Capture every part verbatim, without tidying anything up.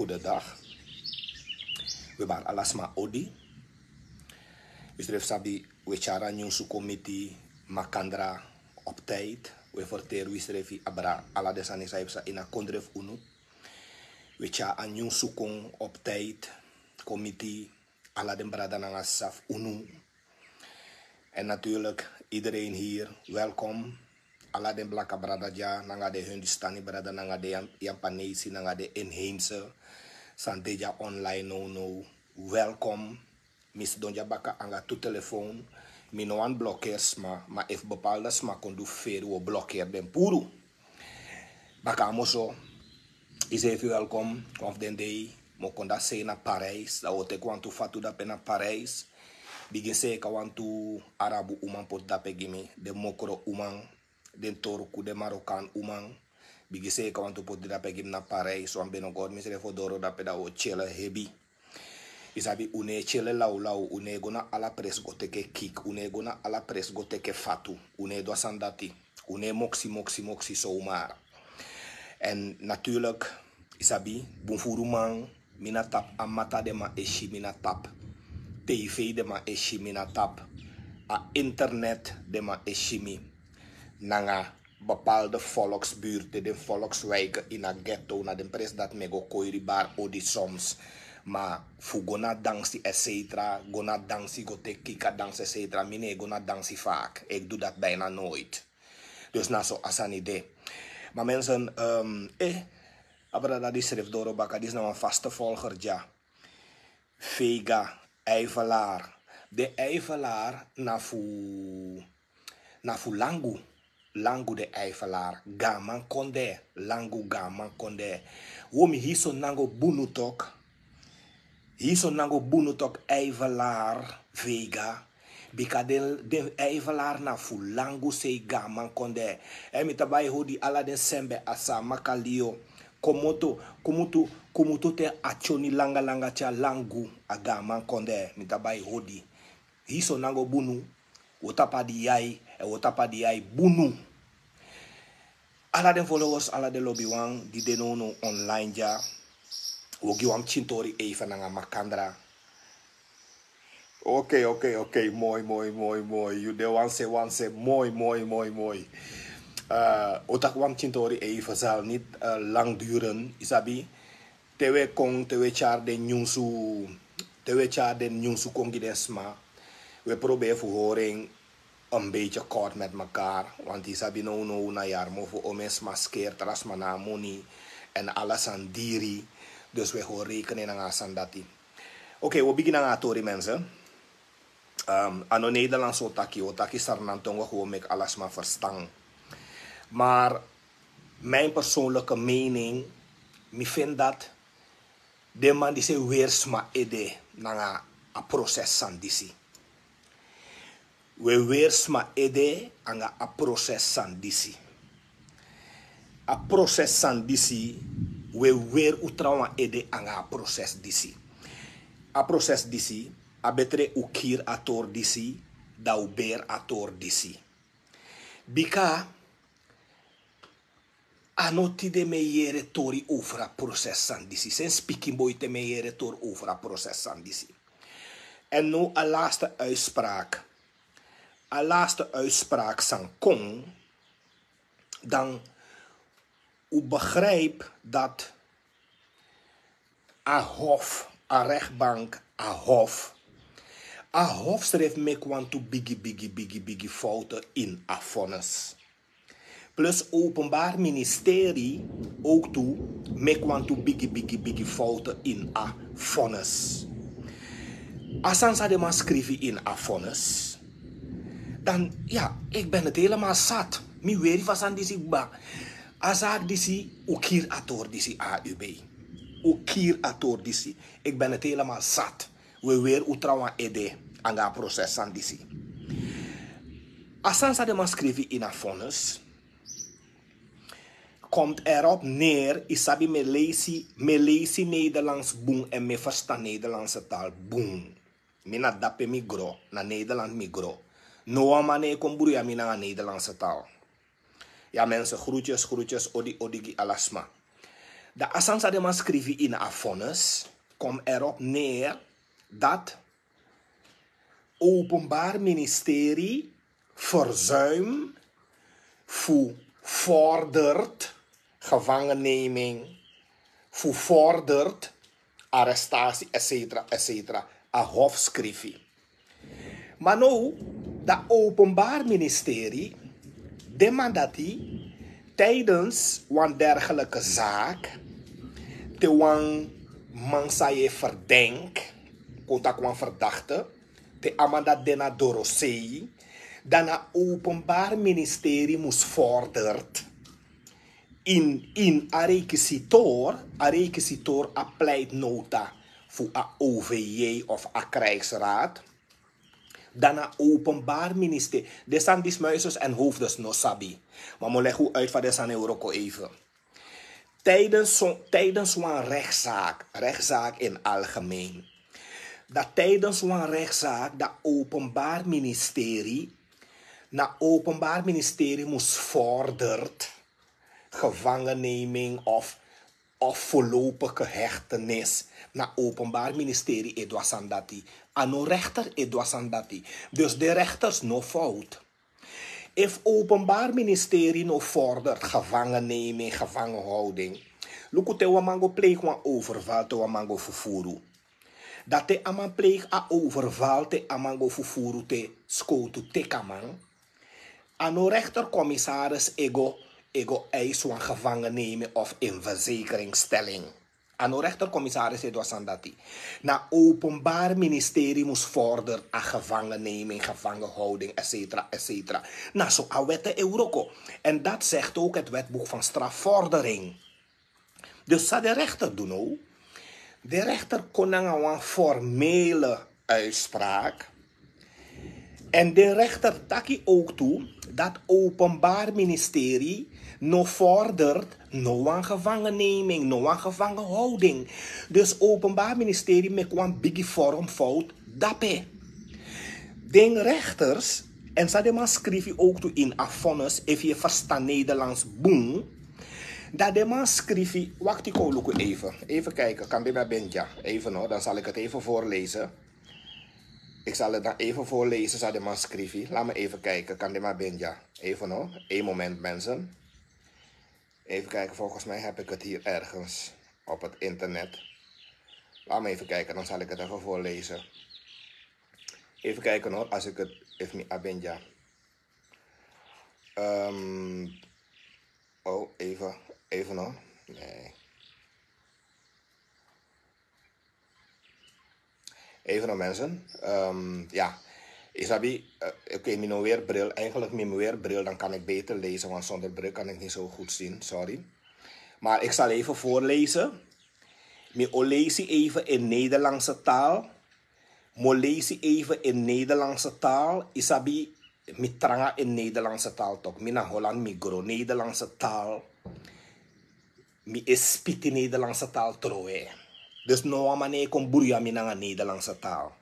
Goedendag. We bari ala sma odi. Wi srefi sabi, we tyari a nyunsu kon miti makandra op tijd. We ferteri wi srefi abra ala den sani san e psa ini a kondre fu unu. We tyari a nyunsu kon op tijd kon miti ala den brada nanga sisa fu unu. En natuurlijk iedereen hier, welkom. Ala den blaka brada dya, nanga den Hindustani brada, nanga den Yam-, Yapanesi, nanga den inheemse san de dya online now now. Welkom. Mi sidon dya baka anga tu telefoon. Mi no wani blokeri sma, ma efu bepaalde sma kon du feri, wo blokeri den puru. Baka a moso, yu srefi welkom. Wan fu den dei mi o kon dati sei na Parijs, dan wo teki wantu fatu dape na Parijs. Bigin seeka wantu Arabu uman poti dape gi mi, den Mokro uman, den Torku, den Marokan uman. Bigin seeka wantu poti dape gi mi na Parijs, wan beno godi mi srefi o doro dape, dan wo tyele hebi. Yu sabi, un no e tyele lawlaw, un no e go na ala presi go teke kik, un no e go na ala presi go teke fatu, un no e du a sani dati, un no e moksi, moksi, moksi zomaar. En natuurlijk, yu sabi, bun furu man, mi na tapu a mata den man e si mi na tapu, tv den man e si mi na tapu, a internet den man e si mi, nanga bepaalde volksbuurten, den volkswijken ini a ghetto, na den presi dati mi e go koiri bari odi soms. Ma fu go na dansi, et cetera, go na dansi, go teki kiki a dansi, et cetera, mi no e go na dansi vaak. Ik doe dat bijna nooit. Dus na so a sani de. Ma mensen, ehm, eh, a brada di srefi doro baka, disi na wan vaste volger dya. Vega, Eifelaar. Den Eifelaar na fu, na fu Langu. Langu den Eifelaar. Gaaman kondee, Langu gaaman kondee. Wo mi hii so nango bunu tok. Hii so nango bunu tok Eifelaar, Vega. Bika den, den Eifelaar na fu Langu sei gaaman kondee. En mi ta bai hodi ala den sembe a Saamaka liyo. Komoto, kumutu, kumutu te a tyoni langa langa te a Langu, a gaaman kondee. Mi ta bai hodi. Hii so nango bunu, wo tapu a di yai, en wo tapu a di yai bunu. Ala den followers, ala den lobiwan di de now now online dya, wo gi wan pikin tori even nanga makandra. Oké, oké, oké. Moi, moi, moi, moi. Yu de wan se, wan se. Moi, moi, moi, moi. Eh, o taki wan pikin tori even, zal niet, eh, lang duren. Yu sabi, te we kon, te we tyari den nyunsu, te we tyari den nyunsu kon gi den sma. We probeer fu hori en een beetje kort met mekaar. Want yu sabi now now na yari mofo, omeni sma skeri tra sma na a moni. En ala sani diri. Dus we hori rekening nanga a sani dati. Oké, wo bigin nanga a tori, mensen. Ehm, a no Nederlands o taki, o taki Sernantongo, gewoon meki ala sma verstan. Maar mijn persoonlijke mening, mi vind dat den man disi e weri sma ede nanga a proses sani disi. We weri sma ede anga a proses sani disi. A proses sani disi, we weri un trawan ede anga a proses disi. A proses disi, a betre un kiri a tori disi, dan un beri a tori disi. Bika a no tide mi e yere tori over a proses sani disi. Sinds pikin boi te mi e yere tori over a proses sani disi. En now a laatste uitspraak. A laatste uitspraak san kon, dan u begrijp dat a hof, a rechtbank, a hof, a hof srefi meki wantu bigi, bigi, bigi, bigi fouten in a vonnis. Plus Openbaar Ministerie ook tu meki wantu bigi, bigi, bigi fouten in a vonnis. A sani san den man skrifi in a vonnis, dan, ja, ik ben het helemaal zat. Mi weri fu a sani disi kba. A zaak disi, un kiri a tori disi, A U B. Un kiri a tori disi. Ik ben het helemaal zat. We weri un trawan ede anga a proses sani disi. A sani san den man skrifi in a vonnis komt erop neer, yu sabi, mi e leisi, mi e leisi Nederlands bun en mi e ferstan Nederlandse taal bun. Mi na dape mi gro, na Nederland mi gro. No wan man no e kon bruya mi nanga Nederlandse taal. Ja mensen, groetjes, groetjes, odi, odi gi ala sma. Dan a sani san den man skrifi ini a vonnis komt erop neer dat Openbaar Ministerie verzuim fu vordert gevangenneming, fu vordert arrestatie, et cetera, et cetera. A hof skrifi. Maar nou, dat Openbaar Ministerie, den man dati, tijdens wan dergelijke zaak, te wan man san yu e verdenk, kon taki wan verdachte, te a man dati de na dorosei, dan na Openbaar Ministerie mus vordert in, in a rekisitor, a rekisitor a pleitnota fu a O V J of a krijgsraad, dan na Openbaar Ministerie. Den sani disi muisjes en hoofdes no sabi. Maar mi o leg u uit van den sani e wroko even. Tijdens, zo, tijdens wan rechtszaak, rechtszaak in algemeen, dat tijdens wan rechtszaak dat Openbaar Ministerie, na Openbaar Ministerie mus vordert gevangenneming of, of voorlopige hechtenis, na Openbaar Ministerie e du a sani dati. A no rechter e du a sani dati. Dus de rechters no fout. Efu Openbaar Ministerie no vordert gevangenneming, gevangenhouding, luku te wan man go pleeg wan overval, te wan man go fufuru. Dat te a man pleeg a overval, te a man go fufuru, te skotu teki a man, a no rechter-commissaris e go, e go eis wan gevangenneming of in verzekeringsstelling. A no rechter-commissaris e du a sani dati. Na Openbaar Ministerie mus vordert a gevangenneming, gevangenhouding, et cetera, et cetera. Na so a wet e wroko. En dat zegt ook het wetboek van strafvordering. Dus san de rechter du now? De rechter kon nanga wan formele uitspraak. En de rechter taki ook tu dat Openbaar Ministerie no vordert no wan gevangenneming, no wan gevangenhouding. Dus Openbaar Ministerie meki wan bigi vormfout dape. Den rechters, en san den man skrifi ook tu in a vonnis, efu yu e verstan Nederlands bun, dat den man skrifi, wakti, kon luku even. Even kijken, kan den man ben dya. Even hoor, dan zal ik het even voorlezen. Ik zal het dan even voorlezen, san den man skrifi. Laat me even kijken, kan den man ben dya. Even hoor, één moment mensen. Even kijken, volgens mij heb ik het hier ergens op het internet. Laat me even kijken, dan zal ik het even voorlezen. Even kijken hoor, als ik het even, mi a ben dya. Ehm, oh, even, even hoor. Nee. Even hoor mensen. Ehm, ja. Yu sabi, eh, oké, mi no wear bril. Eigenlijk mi wear bril, dan kan ik beter lezen, want zonder bril kan ik niet zo goed zien. Sorry. Maar ik zal even voorlezen. Mi o leisi even in Nederlandse taal. Mi o leisi even in Nederlandse taal. Yu sabi, mi tranga in Nederlandse taal toch. Mi na Holland mi gro. Nederlandse taal. Mi e spiti Nederlandse taal trowe. Dus no wan man e kon bruya mi nanga Nederlandse taal.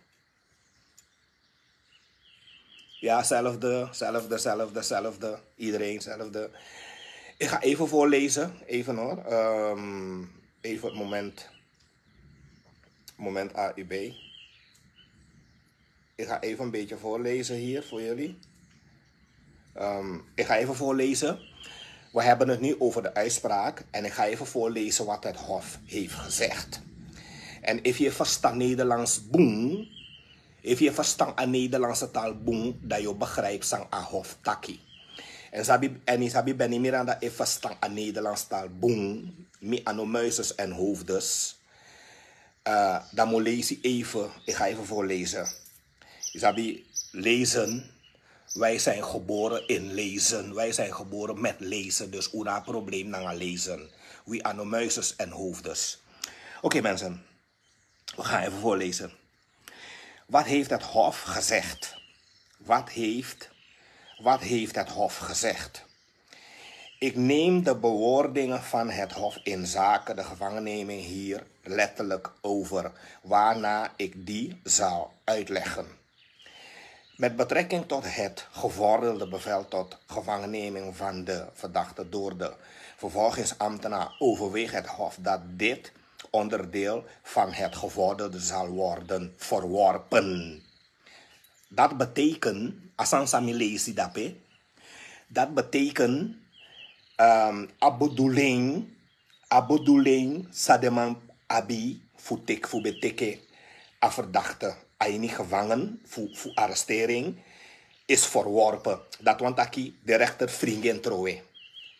Ja, zelfde, zelfde, zelfde, zelfde. Iedereen zelfde. Ik ga even voorlezen, even hoor. Ehm, even het moment. Moment A U B. Ik ga even een beetje voorlezen hier voor jullie. Ehm, ik ga even voorlezen. We hebben het nu over de uitspraak. En ik ga even voorlezen wat het Hof heeft gezegd. En efu yu e verstan Nederlands bun, efu yu e verstan a Nederlandse taal bun, dan yu o begrijp san a Hof taki. En sabi, en yu sabi Benny Miranda e verstan a Nederlandse taal bun, mi a no muisjes en hoofdes. Eh, dan mi o leisi even, ik ga even voorlezen. Yu sabi, lezen, wij zijn geboren in lezen. Wij zijn geboren met lezen. Dus un no abi probleem nanga lezen. We are no muisjes en hoofdes. Oké mensen, we gaan even voorlezen. Wat heeft het Hof gezegd? Wat heeft, wat heeft het Hof gezegd? Ik neem de bewoordingen van het Hof inzake de gevangenneming hier letterlijk over, waarna ik die zal uitleggen. Met betrekking tot het gevorderde bevel tot gevangenneming van de verdachte door de vervolgingsambtenaar overweegt het Hof dat dit onderdeel van het gevorderde zal worden verworpen. Dat betekent, a sani san mi leisi dape, dat betekent, um, a bedoeling, a bedoeling san den man abi fu teki, fu ben teki a verdachte a ini gevangen fu, fu arrestering is verworpen. Dat wani taki de rechter fringi en trowe.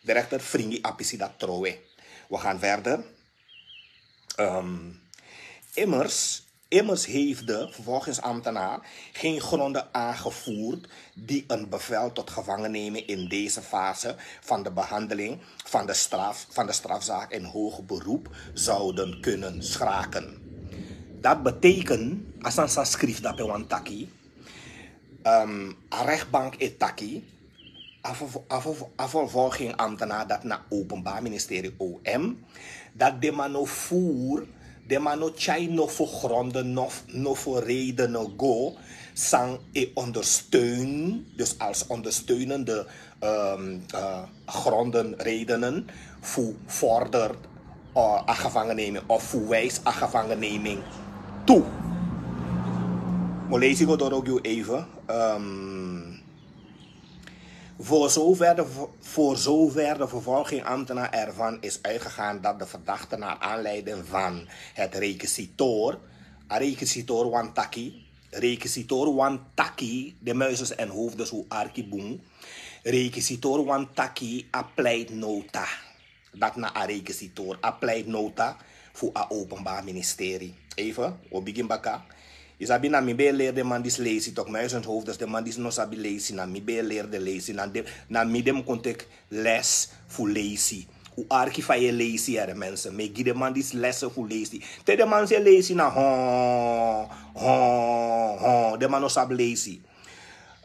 De rechter fringi a pisi dati trowe. We gaan verder. Um, immers, immers heeft de vervolgingsambtenaar geen gronden aangevoerd die een bevel tot gevangennemen in deze fase van de behandeling van de straf, van de strafzaak in hoger beroep zouden kunnen schraken. Dat betekent, a sani san skrifi dape wani taki, um, a rechtbank e taki, a vervo-, a vervo-, a vervolging ambtenaar, dat na openbaar ministerie, O M, dat den man no voer, den man no tyai nofo gronden, nof-, nofo redenen go, san e ondersteun, dus als ondersteunende, um, uh, gronden, redenen, fu vorder, uh, a gevangenneming of fu wijs a gevangenneming toe. Mi o leisi go doro gi unu even. Um, voor zover de ver-, voor zover de vervolgingambtenaar ervan is uitgegaan dat de verdachte naar aanleiding van het requisitoor, a requisitoor wani taki, requisitoor wani taki, de Muizens en Hoofdes, un arki bun, requisitoor wani taki a pleitnota. Dat na a requisitoor, a pleitnota fu a openbaar ministerie. Even, wi o bigin baka. Yu sabi, na mi ben e leri den man disi leisi, toch, Muizens en Hoofdes, den man disi no sabi leisi, na mi ben e leri den leisi, na den, na mi den mus kon teki les fu leisi. Un arki fa yu e leisi, here mensen. Mi e gi den man disi les fu leisi. Te den man si e leisi na ho, ho, ho. Den man no sabi leisi.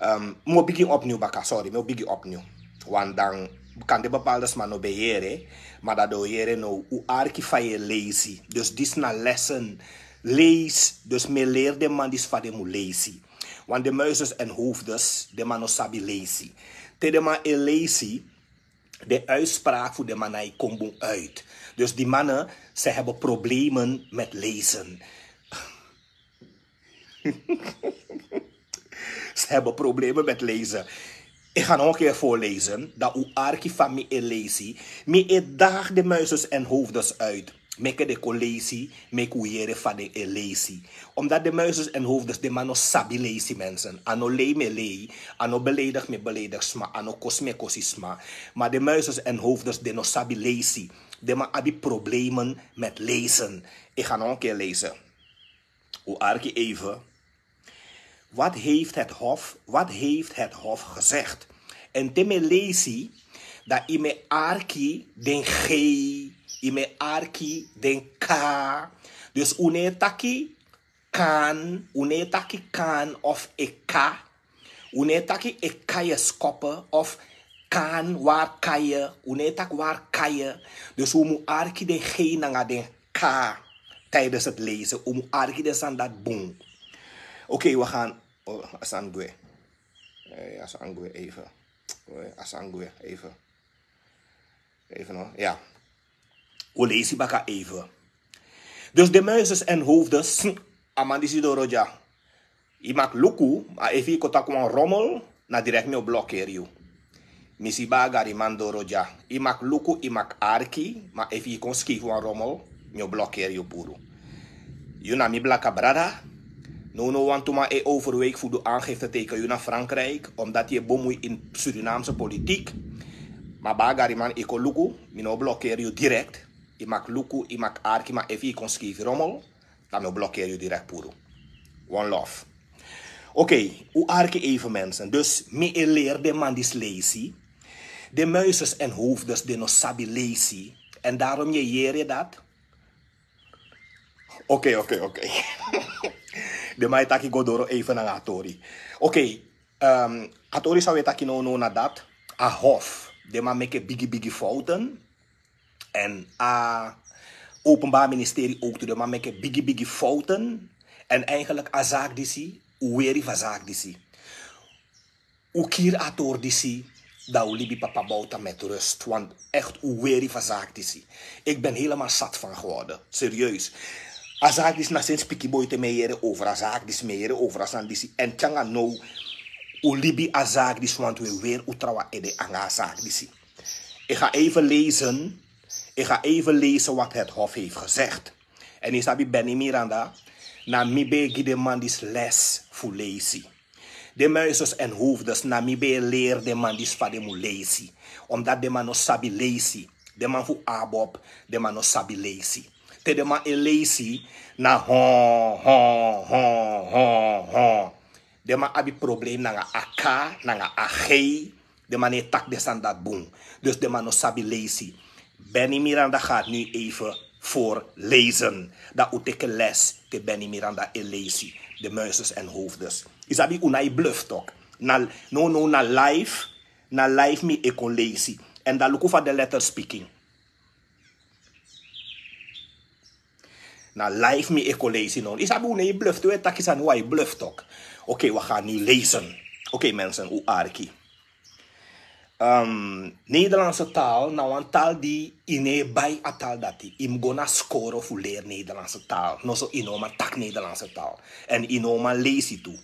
Um, mi o bigin opnieuw baka, sorry, mi o bigin opnieuw. Want dan kan den bepaalde sma no ben yere, maar dan den o yere now, un arki fa yu e leisi. Dus disi na lessen. Leisi, dus mi e leri den man disi fa den mus leisi. Want de Muizens en Hoofdes, den man no sabi leisi. Te den man e leisi, de uitspraak fu den man no e kon bun uit. Dus die mannen, ze hebben problemen met lezen. Ze hebben problemen met lezen. Ik ga nog een keer voorlezen, dan un arki fa mi e leisi. Mi e daag de Muizens en Hoofdes uit. Meki den kon leisi, meki un yere fa den e leisi. Omdat de Muizens en Hoofdes, den man no sabi leisi, mensen. A no lei mi e lei, a no beledig mi e beledig sma, a no kosi mi e kosi sma. Maar de Muizens en Hoofdes, den no sabi leisi. Den man abi problemen met lezen. Ik ga nog een keer lezen. Un arki even. Wat heeft het Hof, wat heeft het Hof gezegd? En te mi e leisi, dan yu mu e arki den G, yu mu e arki den K. Dus un no e taki kan, un no e taki kan of e ka. Un no e taki e kan je schoppen of kan, waar kan je. Un no e taki waar kan je. Dus un mu arki den G nanga den K tijdens het lezen. Un mu arki den sani dati bun. Oké, we gaan. Oh, a sani gwe. Eh, a sani gwe even. Oh, a sani gwe even. Even, no? Ja. Un leisi baka even. Dus de Muizens en Hoofdes, a man disi doro dya. Yu mag luku, ma efu yu kon taki wan rommel, na direct mi o blokkeer yu. Mi si Bagariman doro dya. Yu mag luku, yu mag arki, ma efu yu kon skrifi wan rommel, mi o blokkeer yu puru. Yu na mi blaka brada. Nownow wantu man e overweeg fu du aangifte tegen yu na Frankrijk, omdat yu e bemoei in Surinaamse politiek. Ma Bagariman, yu kon luku, mi no o blokkeer yu direct. Yu mag luku, yu mag arki, ma efu yu kon skrifi rommel, dan mi o blokkeer yu direct puru. One love. Oké, un arki even, mensen. Dus mi e leri den man disi leisi. De Muizens en Hoofdes, den no sabi leisi. En daarom yu e yere dati. Oké, oké, oké. Den man e taki go doro even nanga a tori. Oké, um, a tori san un e taki nownow na dati. A Hof, den man meki bigi bigi fouten. En a Openbaar Ministerie ook tu, den man meki bigi bigi fouten. En eigenlijk a zaak disi, un weri fu a zaak disi. Un kiri a tori disi, dan un libi papa Bouta met rust. Want echt, un weri fu a zaak disi. Ik ben helemaal zat van geworden. Serieus. A zaak disi na sinds pikin boy te mi e yere over a zaak disi, mi e yere over a sani disi. En te nanga now, un libi a zaak disi, want un e weri un trawan ede nanga a zaak disi. Ik ga even lezen. Ik ga even lezen wat het Hof heeft gezegd. En yu sabi Benny Miranda, na mi ben e gi den man disi les fu leisi. Den Muizes en Hoofdes, na mi ben e leri den man disi fa den mu leisi. Omdat den man no sabi leisi. Den man fu ABOP, den man no sabi leisi. Te den man e leisi, na ho, ho, ho, ho, ho. Den man abi probleem nanga a K, nanga a G. Den man no e taki den sani dati bun. Dus den man no sabi leisi. Benny Miranda gaat nu even voorlezen. Dan un teki les te Benny Miranda e leisi. Den Muizes en Hoofdes. Yu sabi, un no e bluf toch. Na, no, no, na live, na live mi e kon leisi. En dan luku fa den letters speaking. Na live mi e kon leisi no. Yu sabi, un no e bluf, te un e taki sani un no e bluf toch. Oké, we gaan nu lezen. Oké, mensen, un arki. Ehm, Nederlandse taal, na wan taal di yu no e bai a taal dati. Yu mu go na skoro fu leri Nederlandse taal. Noso yu no man taki Nederlandse taal. En yu no man leisi tu.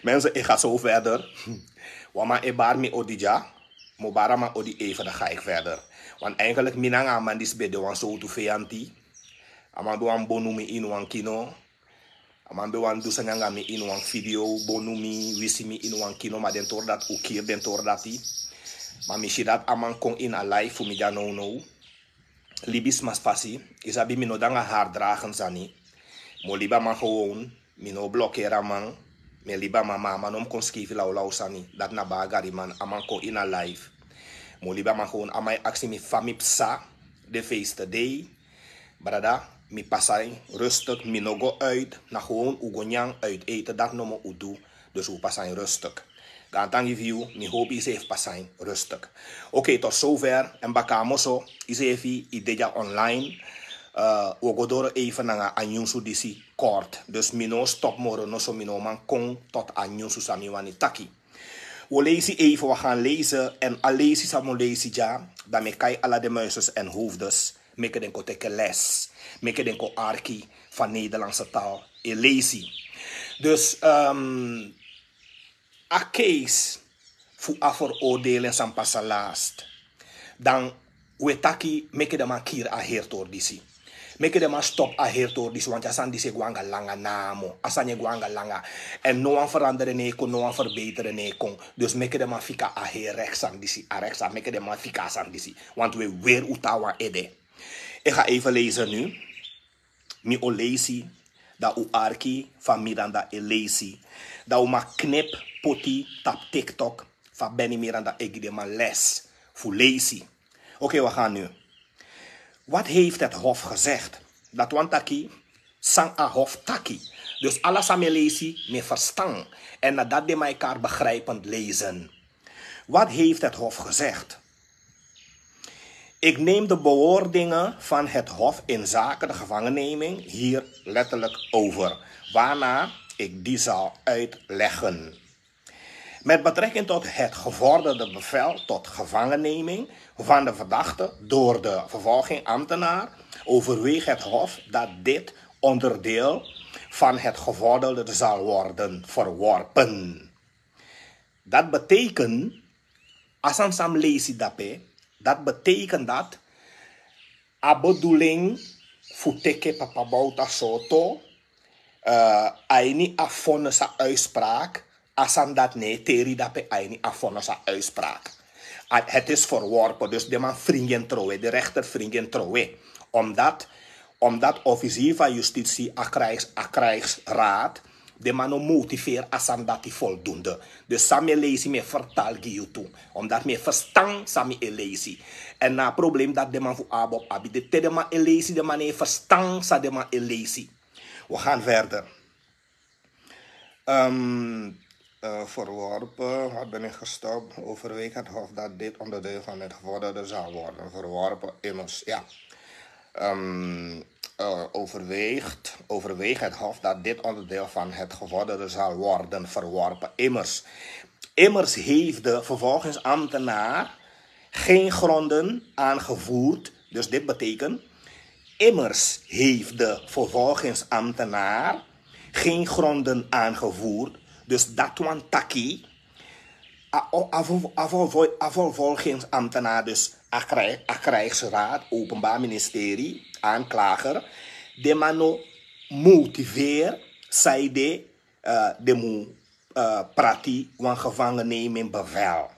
Mensen, ik ga zo verder. Wan man e bari mi odi dya. Mi o bari a man odi even, dan ga ik verder. Want eigenlijk mi nanga a man disi ben de wan sowtu feyanti. A man ben wani bonu mi ini wan kino. A man ben wani du sani nanga mi ini wan video, bonu mi, wisi mi ini wan kino, ma den tori dati, un kiri den tori dati. Ma mi si dati a man kon ini a live fu mi dya nownow. Libisma fasi, yu sabi mi no de nanga harddragen sani. Mi o libi a man gewoon, mi no blokeri a man. Mi e libi a man, ma a man no mu kon skifi lawlaw sani. Dati na bari a man, a man kon ini a live. Mi o libi a man gewoon, a man e aksi mi fa mi pasa den feestedei. Brada, mi pasa en rustig, mi no go uit. Na gewoon un go nyan uit eten, dati nomo un du. Dus un pasa en rustig. Gaantangi fu yu, mi hopi yu seefi pasa en rustig. Oké, tot zover. En baka a moso, yu seefi, yu de dya online. Eh, un o go doro even nanga a nyunsu disi kort. Dus mi no stop moro, noso mi no man kon tot a nyunsu san mi wani taki. Un o leisi even, we gaan lezen. En a leisi san mi o leisi dya, dan mi e kai ala den Muizes en Hoofdes. Meki den kon teki les. Meki den kon arki fa Nederlandse taal e leisi. Dus, ehm, a case fu a veroordelen san pasa last. Dan un e taki meki den man kiri a heri tori disi. Meki den man stop a heri tori disi, want a sani disi e go anga langa namo. A sani e go anga langa. En no wan veranderen no e kon, no wan verbeteren no e kon. Dus meki den man fika a heri rechtszaak disi, a rechtszaak, meki den man fika a sani disi. Want un e weri un trawan ede. Ik ga even lezen nu. Mi o leisi, dan un arki fa Miranda e leisi. Dan un man knip poti tapu TikTok fa Benny Miranda e gi den man les fu leisi. Oké, we gaan nu. Wat heeft het Hof gezegd? Dati wani taki san a Hof taki. Dus ala san mi e leisi, mi e ferstan. En na dati den man e kari begrijpend lezen. Wat heeft het Hof gezegd? Ik neem de bewoordingen van het Hof inzake de gevangenneming hier letterlijk over, waarna ik die zal uitleggen. Met betrekking tot het gevorderde bevel tot gevangenneming van de verdachte door de vervolgingambtenaar overweegt het Hof dat dit onderdeel van het gevorderde zal worden verworpen. Dat betekent, a sani san mi leisi dape, dat betekent dat a bedoeling fu teki papa Bouta Soto, eh, a ini a vonnis, a uitspraak, a sani dati no e teri dape a ini a vonnis, a uitspraak. A, het is verworpen, dus den man fringi en trowe, de rechter fringi en trowe. Omdat, omdat officier van justitie, a krijgs-, a krijgsraad, den man no motiveri a sani dati voldoende. Dus san mi e leisi mi e vertaal gi yu tu. Omdat mi e ferstan san mi e leisi. En na a probleem dati den man fu ABOP abi. Te den man e leisi, den man no e ferstan san den man e leisi. We gaan verder. Ehm, eh, verworpen, wat ben ik gestopt? Overweegt het Hof dat dit onderdeel van het gevorderde zal worden verworpen? Immers, ja. Ehm, eh, overweegt, overweegt het Hof dat dit onderdeel van het gevorderde zal worden verworpen. Immers, immers heeft de vervolgingsambtenaar geen gronden aangevoerd. Dus dit betekent, immers heeft de vervolgingsambtenaar geen gronden aangevoerd. Dus dat wantaki, a, a, a, a vervolgingsambtenaar, dus a, krij- a krijgsraad, openbaar ministerie, aanklager, de man no motiveer, saide, eh, de mu, eh, prati, wan gevangenneming bevel.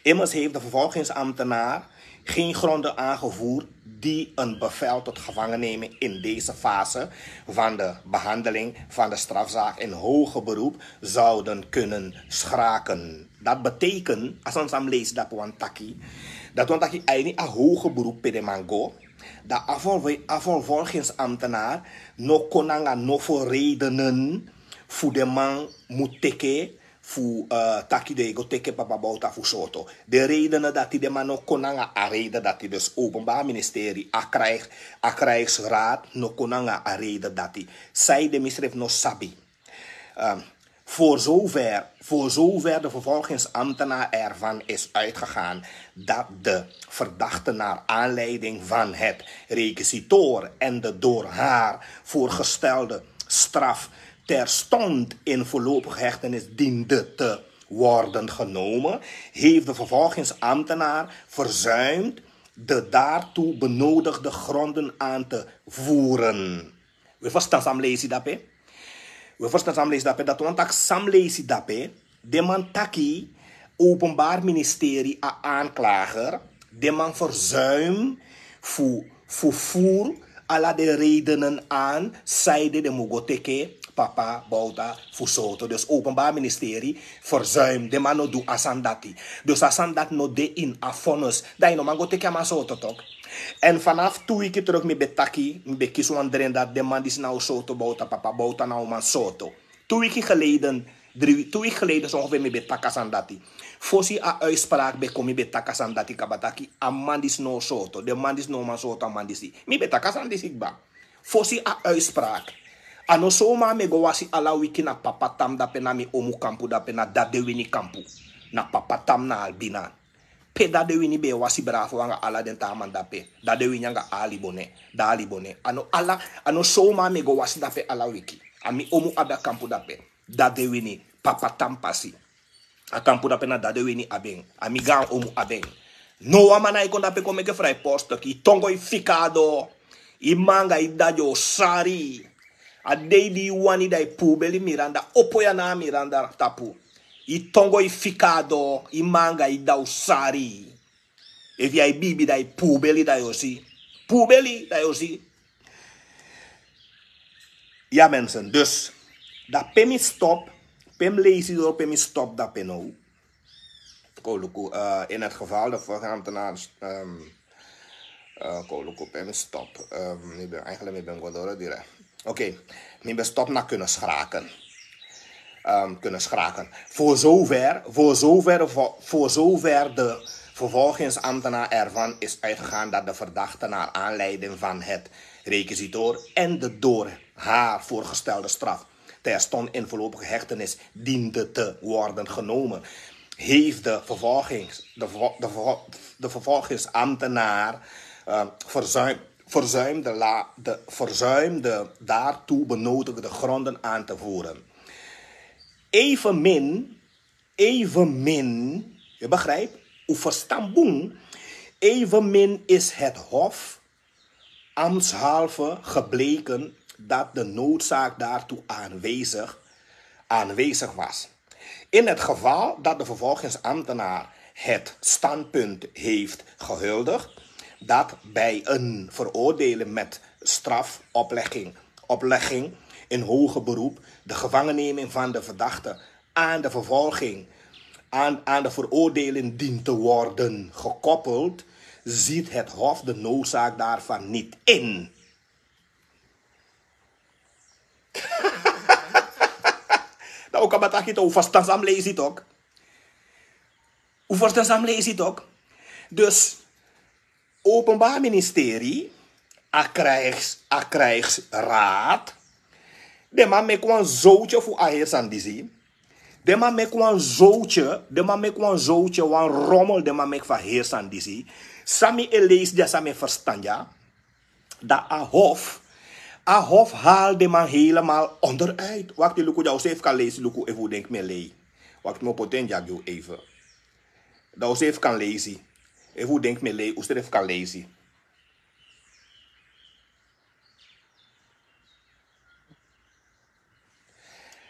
Immers heeft de vervolgingsambtenaar geen gronden aangevoerd die een bevel tot gevangenneming in deze fase van de behandeling van de strafzaak in hoger beroep zouden kunnen schraken. Dat betekent, als een sam lees dat wantaki, dat wantaki aini a hoger beroep pe de man go, dat afval, afvalvolgingsambtenaar no kon nanga no voor redenen voor de man moet teken fu, eh, taki den e go teke papa Bouta fu soto. De redenen dati, den man no kon nanga a reden dati. Dus openbaar ministerie, a krijg, a krijgsraad no kon nanga a reden dati. Saide misrefi no sabi. Ehm, voor zover, voor zover de vervolgingsambtenaar ervan is uitgegaan dat de verdachte naar aanleiding van het requisitoor en de door haar voorgestelde straf terstond in voorlopige hechtenis diende te worden genomen, heeft de vervolgingsambtenaar verzuimd de daartoe benodigde gronden aan te voeren. We verstan sam leisi dape. We verstan sam leisi dape. Dat wantaki sam leisi dape. De man taki, openbaar ministerie, a aanklager, de man verzuim fu, fu voer ala de redenen aan saide den mu go teke papa Bouta fu soto. Dus openbaar ministerie verzuim, de man no du a sani dati. Dus a sani dati no de in a vonnis. Dan yu no man go teke a man soto tok. En vanaf tu wiki terug mi ben taki, mi ben kisi wan dren dati, de man disi na o soto Bouta, papa Bouta na o man soto. Tu wiki geleden, dri, tu wiki geleden so ongeveer mi ben taki a sani dati. Fosi a uitspraak ben kon mi ben taki a sani dati kaba taki, a man disi no o soto, de man disi no o man soto a man disi. Mi ben taki a sani disi kba. Fosi a uitspraak. A no soma mi e go wasi ala wiki na papa Tam dape, na mi omu kampu dape, na Dade Wini kampu. Na papa Tam na Albina. Pe Dade Wini ben e wasi bravo anga ala den taa man dape. Dade Wini anga Ali Bone, Dali Bone. A no ala, a no soma mi e go wasi dape ala wiki. A mi omu abi a kampu dape. Dade Wini, papa Tam pasi. A kampu dape na Dade Wini abi en. A mi gaan omu abi en. No wan man nái kon dape kon meke frai post, yu tongo e fika a doo. Yu mma anga yu dda o sari. A dei di yu wani dan yu puu beli Miranda, opo yu ana a Miranda tapu. Yu tongo e fika a doo, yu mma anga yu dda o sari. Efu yu e biibi dan yu puu beli dan yu o si. Puu beli dan yu o si. Ya mensen, dus dape mi stop, pe mi leisi doro, pe mi stop dape now. Kon luku, eh, in het geval de volgende ambtenaar, ehm, eh, kon luku pe mi stop. Ehm, mi ben, eigenlijk mi ben go doro direct. Oké, mi ben stop na kunnen schraken. Ehm, kunnen schraken. Voor zover, voor zover, voor, voor zover de vervolgingsambtenaar ervan is uitgegaan dat de verdachte naar aanleiding van het requisitoor en de door haar voorgestelde straf terstond in voorlopige hechtenis diende te worden genomen, heeft de vervolgings-, de vervol-, de vervol-, de vervolgingsambtenaar, eh, verzuim-, verzuimde la-, de verzuimde daartoe benodigde gronden aan te voeren. Evenmin, evenmin, je begrijpt, u verstand boen, evenmin is het Hof ambtshalve gebleken dat de noodzaak daartoe aanwezig, aanwezig was. In het geval dat de vervolgingsambtenaar het standpunt heeft gehuldigd dat bij een veroordeling met strafoplegging, oplegging in hoger beroep, de gevangenneming van de verdachte aan de vervolging, aan, aan de veroordeling dient te worden gekoppeld, ziet het Hof de noodzaak daarvan niet in. Dan ook abataki to, u verstan sam leisi tok. U verstan sam leisi tok. Dus Openbaar Ministerie, a krijgs a krijgsraad. Den man meki wan zowtye fu a heri sani disi. Den man meki wan zowtye den man meki wan zowtye wan romel den man meki fu a heri sani disi. San mi e leisi dya san mi e ferstan dya, dan a hof a hof hali den man helemaal onderuit. Wakti luku dya un srefi kan leisi luku efu un denki mi e lei. Wakti mi o poti en dya gi un even. Dan un srefi kan leisi. Efu un denki mi e lei un srefi kan leisi.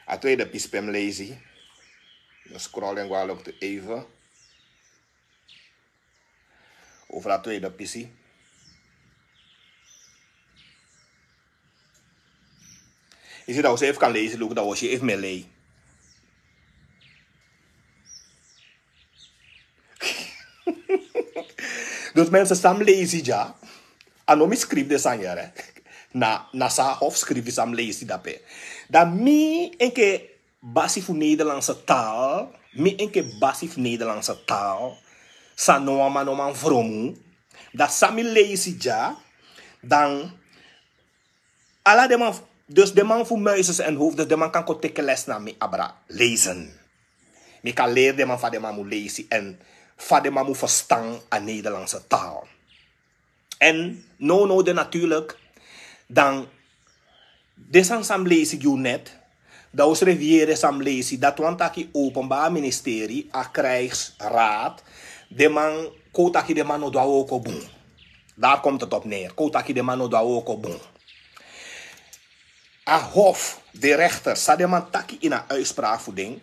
A tweede pisi pe mi leisi. Mi scroll en go a loktu even. Over a tweede pisi. Isi dan un srefi kan leisi luku dan un o si efu mi e lei. Dus mensen san mi leisi dya. A no mi skrifi den sani yere. Na na san a hof skrifi san mi leisi dape. Dan mi enke basi fu nederlandse taal. Mi enke basi fu nederlandse taal. San no wan man no man fromu. Dan san mi leisi dya. Dan ala den man fu- dus den man fu muises en hoofdes den man kan kon teki les na mi abra lezen. Mi kan leri den man fa den man mu leisi en fa den man mu ferstan a nederlandse taal. En no no de natuurlik. Dan de sani san mi leisi gi un net. Dan un srefi yere san mi leisi dati wani taki openbari ministeri a krijgsraad. Den man kon un taki den man no du a wooko bun. Dari komtu topu neri kon un taki den man no du a wooko bun. A hof de rekter san den man taki ini a uitspraak fu den.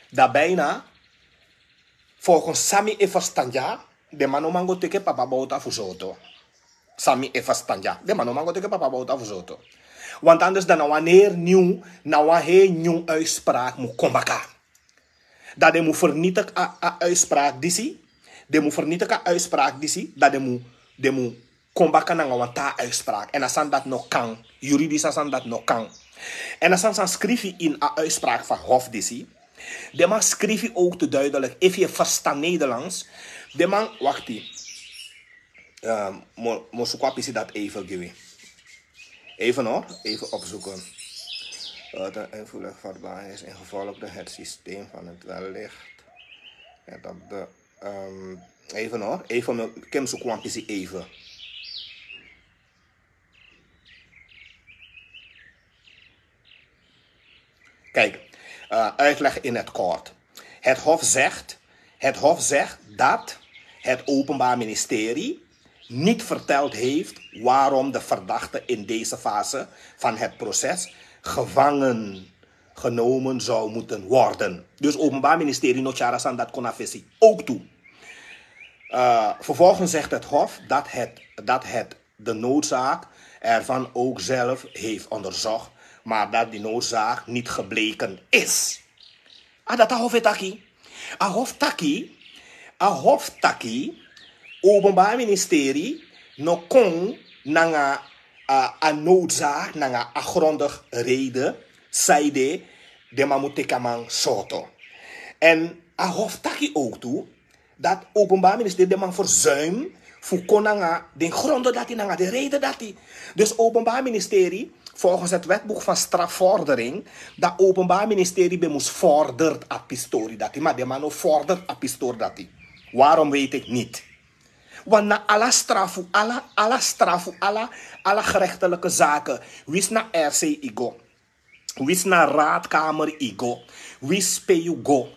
Dan bijna volgens san mi e ferstan dya. Den man no man go teki papa bowta fu sortu. San mi e ferstan dya den man no man go teki papa bowta fu sortu. Want anders dan na wan heri nyun na wan heri nyun uitspraak mu kon baka. Dan den mu fernitik a a uitspraak disi. Den mu fernitik a uitspraak disi dan den mu den mu kon baka nanga wan taa uitspraak en a sani dati no kan. Yuridi san sani dati no kan. En a sani san skrifi ini a uitspraak fu a hof disi. Den man skrifi owk tu duidelik efu yu e ferstan nederlands. Den man wakti. Mo suku a pisi dati even gi wi. Even hor, even opsuken. Wat en invullig vatbaar is ingevolgde het systeem van het wellicht en op de even hor, even mi ken mi suku wan pisi even. Kijk, uitleg in het kort. Het hof zegt het hof zegt dat het openbaar ministerie niet verteld heeft waarom de verdachte in deze fase van het proces gevangen genomen zou moeten worden. Dus openbaar ministerie no tyari a sani dati kon na fesi ook tu. Vervolgens zegt het hof dat het dat het de noodzaak ervan ook zelf heeft onderzocht maar dat die noodzaak niet gebleken is. A dati a hof e taki. A hof taki a hof taki openbari ministeri no kon nanga a noodzaak nanga a grondig rede saide den man mu teki a man sorto. En a hof taki ook tu dat openbari ministeri den man verzuim fu kon nanga den gronden dati nanga den reden dati. Dus openbari ministeri volgens het wetboek van strafvordering dat openbari ministeri ben mus vordert a pistori dati maar den man no vordert a pistori dati. Waarom weet ik niet. Want na ala strafu ala ala strafu ala ala gerechtelijke zaken wis na rc igo wis na raadkamer igo wis pe yu go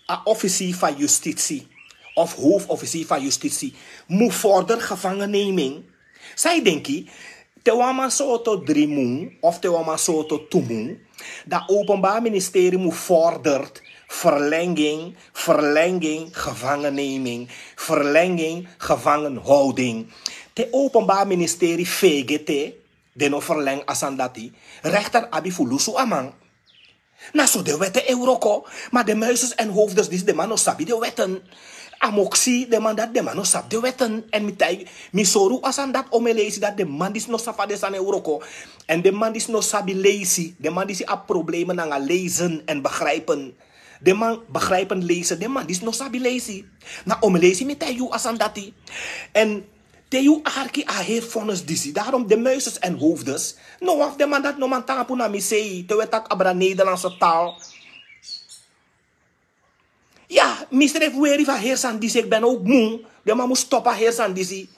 a officier van justitie of hoofdofficier van justitie mu vorder gevangenneming. Sai denki te wan man soto dri mun of te wan man soto tu mun dan openbaar ministerie mu vordert verlenging verlenging gevangenneming verlenging gevangenhouding. Te openbaar ministerie vgt den no verleng a sani dati. Rekter abi fu lusu a man. Na so den weten e wroko. Ma den muises èn hoofdes disi den man no sabi den weten. A moksi den man dati den man no sabi den weten èn mi taigi mi sori un a sani dati o mi e leisi dati den man disi no sabi fa den sani e wroko. Èn den man disi no sabi leisi den man disi abi probleme nanga leisen èn begrijpen. Den man begrijpen leisen den man disi no sabi leisi. Na o mi e leisi mi taigi un a sani dati. Èn Te yu arki a heri vonnis disi, daarom de muises en hoofdes. No wan fu den man dati no man tapu na mi sei te we taki abra Nederlandse taal. Ya, misrefi weri fu a heri sani disi, ik ben ook moe. Den man mus stop a heri sani disi.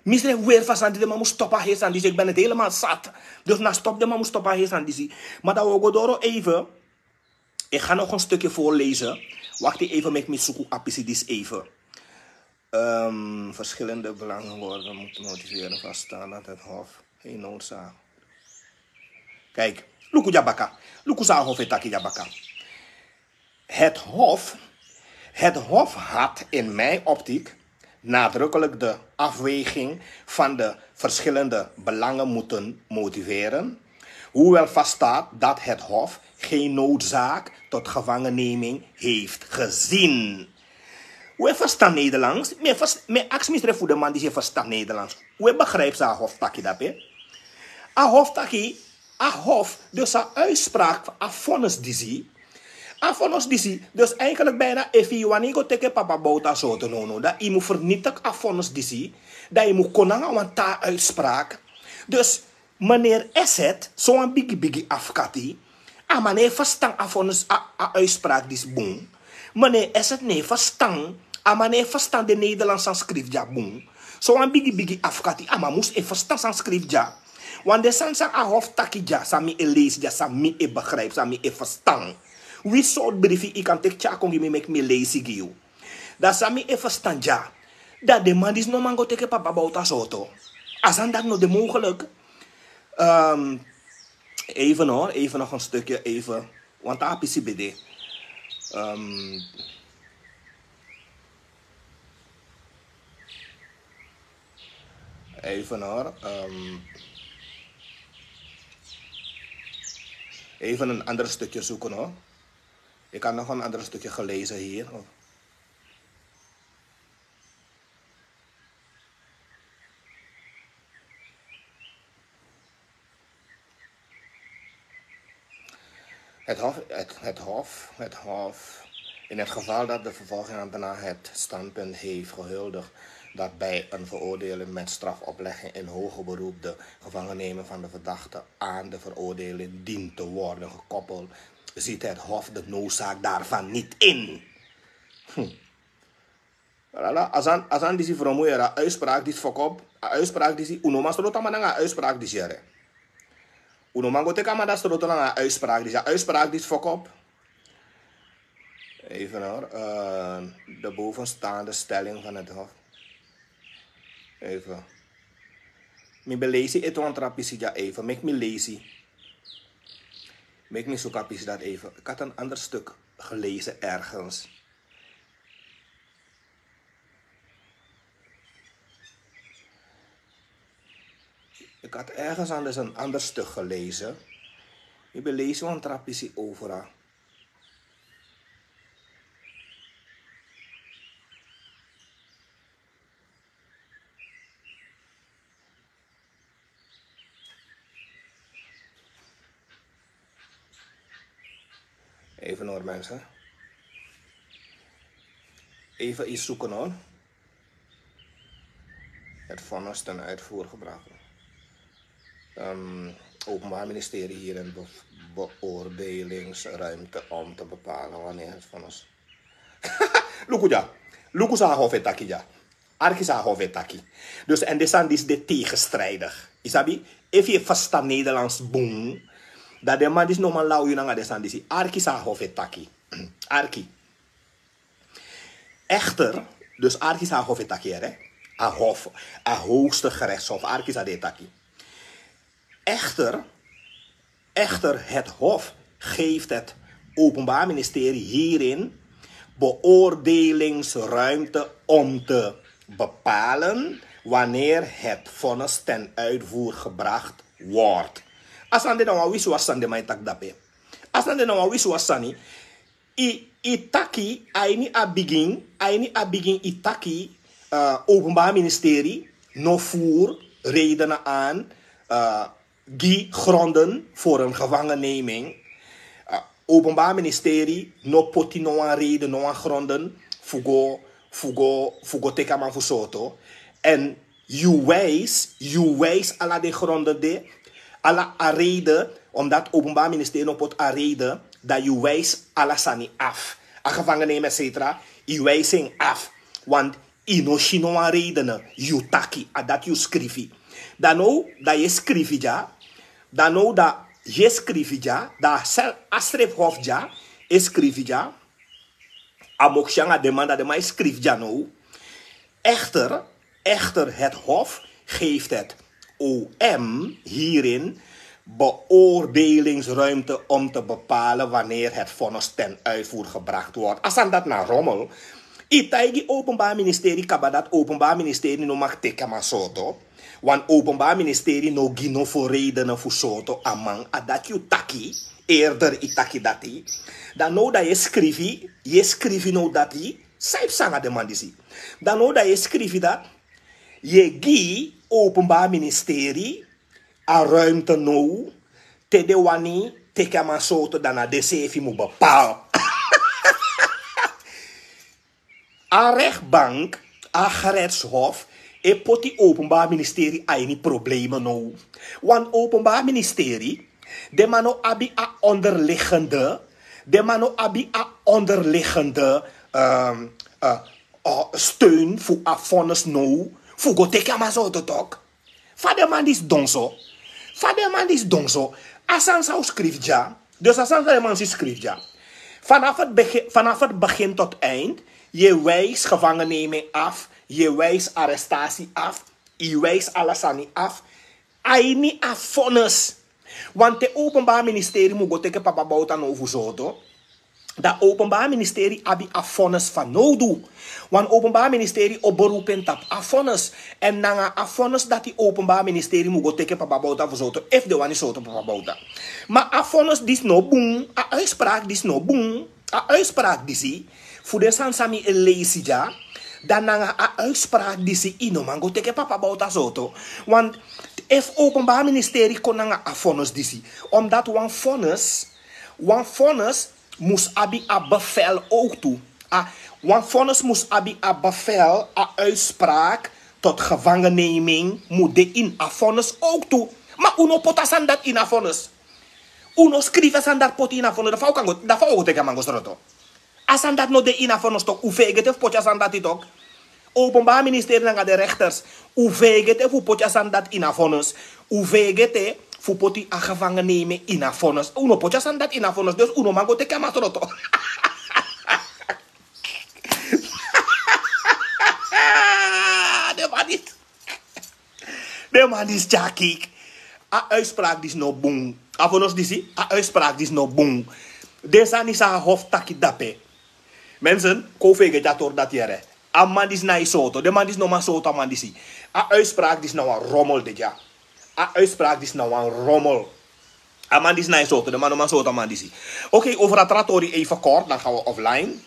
Misrefi weri fu a sani disi, den man mus stop a heri sani disi, ik ben het helemaal zat. Dus na stop den man mus stop a heri sani disi. Maar dan we go doro even. Ik ga nog een stukje voorlezen. Wacht even, meki mi suku a pisi disi even. Ehm, verschillende belangen worden moeten motiveren, vaststellen dat het Hof geen noodzaak. Kijk, luku dya baka. Luku san a Hof e taki dya baka. Het Hof, het Hof had in mijn optiek nadrukkelijk de afweging van de verschillende belangen moeten motiveren, hoewel vaststaat dat het Hof geen noodzaak tot gevangenneming heeft gezien. We verstaan Nederlands. Me, vers, me ask misre fu de man disi e verstaan Nederlands. We begrijp san a Hof taki dape. A Hof taki, a Hof, dus a uitspraak, a vonnis disi. A vonnis disi, dus eigenlijk bijna efi yu wani go teke papa bouta soto no no, dan yu mu vernietig a vonnis disi. Dan yu mu kon nanga wan taa uitspraak. Dus meneer Esset, so wan bigi bigi afkati, a man no e verstaan a vonnis, a, a uitspraak disi bun. Meneer Esset no e verstaan, a man no e verstaan de Nederlands san skrifi dya bun. So wan bigi bigi afkati, a man mus e verstaan san skrifi dya. Want de sani san a Hof taki dya, san mi e leisi dya, san mi e begrijp, san mi e verstaan. Wi sort briefi yu kan teki tyari kon gi mi, meki mi leisi gi yu. Dan san mi e verstaan dya, dan den man disi no man go teke papa bouta soto. A sani dati no de mogelijk. Ehm, even hoor, even nog een stukje, even. Want a pisi ben de. Ehm, even hoor. Ehm, even een ander stukje zoeken hoor. Ik had nog een ander stukje gelezen hier. Het Hof, het, het Hof, het Hof, in het geval dat de vervolgingsambtenaar het standpunt heeft gehuldigd dat bij een veroordeling met strafoplegging in hoger beroep de gevangenneming van de verdachte aan de veroordeling dient te worden gekoppeld, ziet het Hof de noodzaak daarvan niet in. Hm. Lala, a sani, a sani disi fromu yere, a uitspraak disi fokop, a uitspraak disi, un no man sroto a man nanga a uitspraak disi yere. Un no man go teki a man dati sroto nanga a uitspraak disi, a uitspraak disi fokop. Even hoor, eh, de bovenstaande stelling van het Hof. Even. Mi ben leisi ete wan tra pisi dya even, meki mi leisi. Meki mi suku a pisi dati even. Ik had een ander stuk gelezen ergens. Ik had ergens anders een ander stuk gelezen. Mi ben leisi wan tra pisi over a. Even hoor, mensen. Even iets zoeken hoor. Het vonnis ten uitvoer gebracht. Ehm, Openbaar Ministerie hierin be-, beoordelingsruimte om te bepalen wanneer het vonnis. Luku dya. Luku san a Hof e taki dya. Arki san a Hof e taki. Dus en den sani disi de tegenstrijdig. Yu sabi, efu yu e verstaan Nederlands bun, dan den man disi no man law yu nanga den sani disi. Arki san a Hof e taki. Arki. Echter, dus arki san a Hof e taki yere. A Hof, a hoogste gerechtshof, arki san den e taki. Echter, echter, het Hof geeft het Openbaar Ministerie hierin beoordelingsruimte om te bepalen wanneer het vonnis ten uitvoer gebracht wordt. A sani de na wan wisiwasi sani den man e taki dape. A sani de na wan wisiwasi sani. Yu, yu taki, a ini a bigin, a ini a bigin yu taki, eh, Openbaar Ministerie no voer redenen aan, eh, gi gronden voor een gevangenneming. Eh, Openbaar Ministerie no poti no wan reden, no wan gronden fu go, fu go, fu go teki a man fu soto. En Yu wijs yu wijs ala den gronden de, ala a reden, omdat openbaar ministerie no poti a reden, dan yu wijs ala sani af. A gevangennemen etcetera. Yu wijs en af. Want yu no si no wan redenen. Yu taki a dati yu skrifi. Dan now dan yu e skrifi dya. Dan now dan yu e skrifi dya, dan a sel a srefhof dya e skrifi dya. A moksi nanga den man dan den man e skrifi dya now. Echter, echter het hof geeft het om hierin beoordelingsruimte om te bepalen wanneer het vonnis ten uitvoer gebracht wordt. A sani dati na rommel. Yu taigi openbaar ministerie kaba dati openbaar ministerie no mag teki a man sorto. Wan openbaar ministerie no gi no fu redenen fu sorto a man a dati yu taki. Eerder yu taki dati. Dan now dan yu e skrifi yu e skrifi now dati. San yu psa nanga den man disi? Dan now dan yu e skrifi dati. Yu e gi openbaar ministerie a ruimte now te den wani teki a man sorto dan na den seefi mu bepaal. A rechtbank, a gerechtshof e poti openbaar ministerie a ini problemen now. Wan openbaar ministerie, den man no abi a onderliggende den man no abi a onderliggende steun fu a vonnis now fu go teki a man sorto tok. Fa den man disi don so? Fa den man disi don so? A sani san un skrifi dya. Dus a sani san den man si skrifi dya. Vanaf het begin tot eind, yu e wijs gevangenneming af, yu e wijs arrestatie af, yu e wijs ala sani af. A ini a vonnis. Want te openbaar ministerie mu go teki papa bowta now fu sorto, dan openbaar ministerie abi a vonnis fanowdu. Want openbaar ministerie o beroepen tapu a vonnis. Èn nanga a vonnis dati openbaar ministerie mu go teki papa bowta fu sorto efu den wani sorto papa bowta. Ma a vonnis disi no bun. A uitspraak disi no bun. A uitspraak disi fu den sani san mi e leisi dya, dan nanga a uitspraak disi yu no man go teki papa bowta sorto. Want efu openbaar ministerie kon nanga a vonnis disi, omdat wan vonnis wan vonnis mus abi a bevel ook tu. A wan vonnis mus abi a bevel, a uitspraak tot gevangenneming mu de ini a vonnis ook tu. Ma un no poti a sani dati ini a vonnis. Un no skrifi a sani dati poti ini a vonnis. Dan fa un kan go dan fa un o go teki a man go sroto. A sani dati no de ini a vonnis tok. Un feigete fu poti a sani dati tok. Openbaar ministerie nanga den rechters, un feigete fu poti a sani dati ini a vonnis. Un feigete fu poti a gevangenneming ini a vonnis. Un no poti a sani dati ini a vonnis dus un no man go teki a man sroto. Den man disi den man disi tyaki. A uitspraak disi no bun. A vonnis disi a uitspraak disi no bun. Den sani san a hof taki dape. Mensen, kon un feigete a tori dati yere. A man disi na e sorto den man disi no man sorto a man disi. A uitspraak disi na wan rommel de dya. A uitspraak disi na wan rommel. A man disi na e sorto den man no man sorto a man disi. Oké, over a tra tori even kort dan gaan we offline.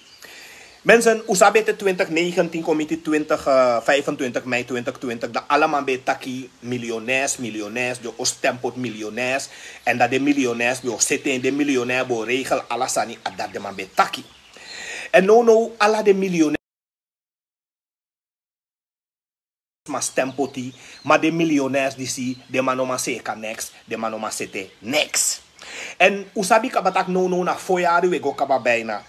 Mensen, un sabi ete twintig negentien komiti twintig vijfentwintig mei twintig twintig dan ala man ben e taki milionairs milionairs di o stem poti milionairs. Èn dan den milionairs di o sete en den milionair bo regel ala sani a dati den man ben e taki. Èn nownow ala den milionairs man stem poti. Ma den milionairs disi den man no man seka neks. Den man no man sete neks. Èn un sabi kaba tak' nownow na fo yari un e go kaba bina.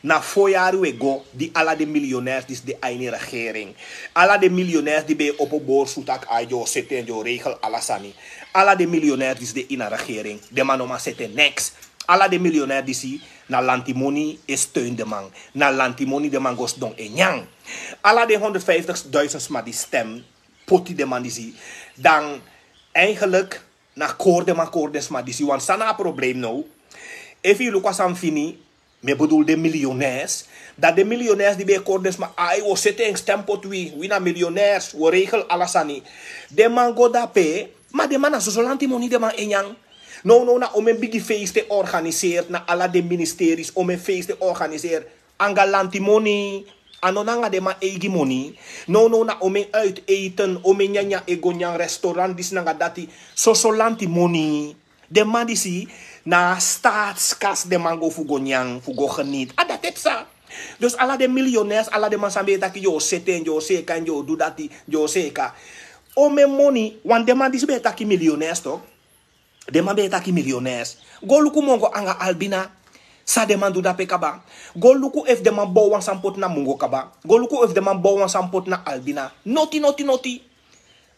Na fo yari un e go di ala den milionairs disi de a ini regering. Ala den milionairs di ben e opo borsu tak' ai den o sete èn den o regel ala sani. Ala den milionairs disi de ini a regering den man no man sete neks. Ala den milionairs disi na lantimoni e steun den man. Na lantimoni den man go sidon e nyan. Ala den honderdvijftigduizend sma di stem poti den man disi. Dan eigenlijk na kori den man kori den sma disi want san na a probleem now? Efu yu luku a san mi fini, mi e bedul den milionairs. Dan den milionairs di ben e kori den sma ai wi o sete en stem poti wi wi na milionairs wi o regel ala sani. Den man go dape. Ma den man na soso lantimoni den man e nyan. Nownow na omen bigi feest e organiseert na ala den ministeris omen feest e organiseert. Anga lantimoni. A no nanga den man eigi moni. Nownow na omen uit eten omen nyanyan e go nyan restaurant disi nanga dati. Soso lantimoni. Den man disi na a staatskas den man go fu go nyan fu go geniti a dati e psa. Dus ala den milionairs ala den man san ben e taki yu o sete en yu o seka en yu o du dati yu o seka. Omen moni, wan den man disi ben e taki millionaires tok. Den man ben e taki millionaires. Go luku Mongo anga Albina. San den man du dape kaba. Go luku efu den man bow wan sani poti na Mongo kaba. Go luku efu den man bow wan sani poti na Albina. Noti, noti, noti.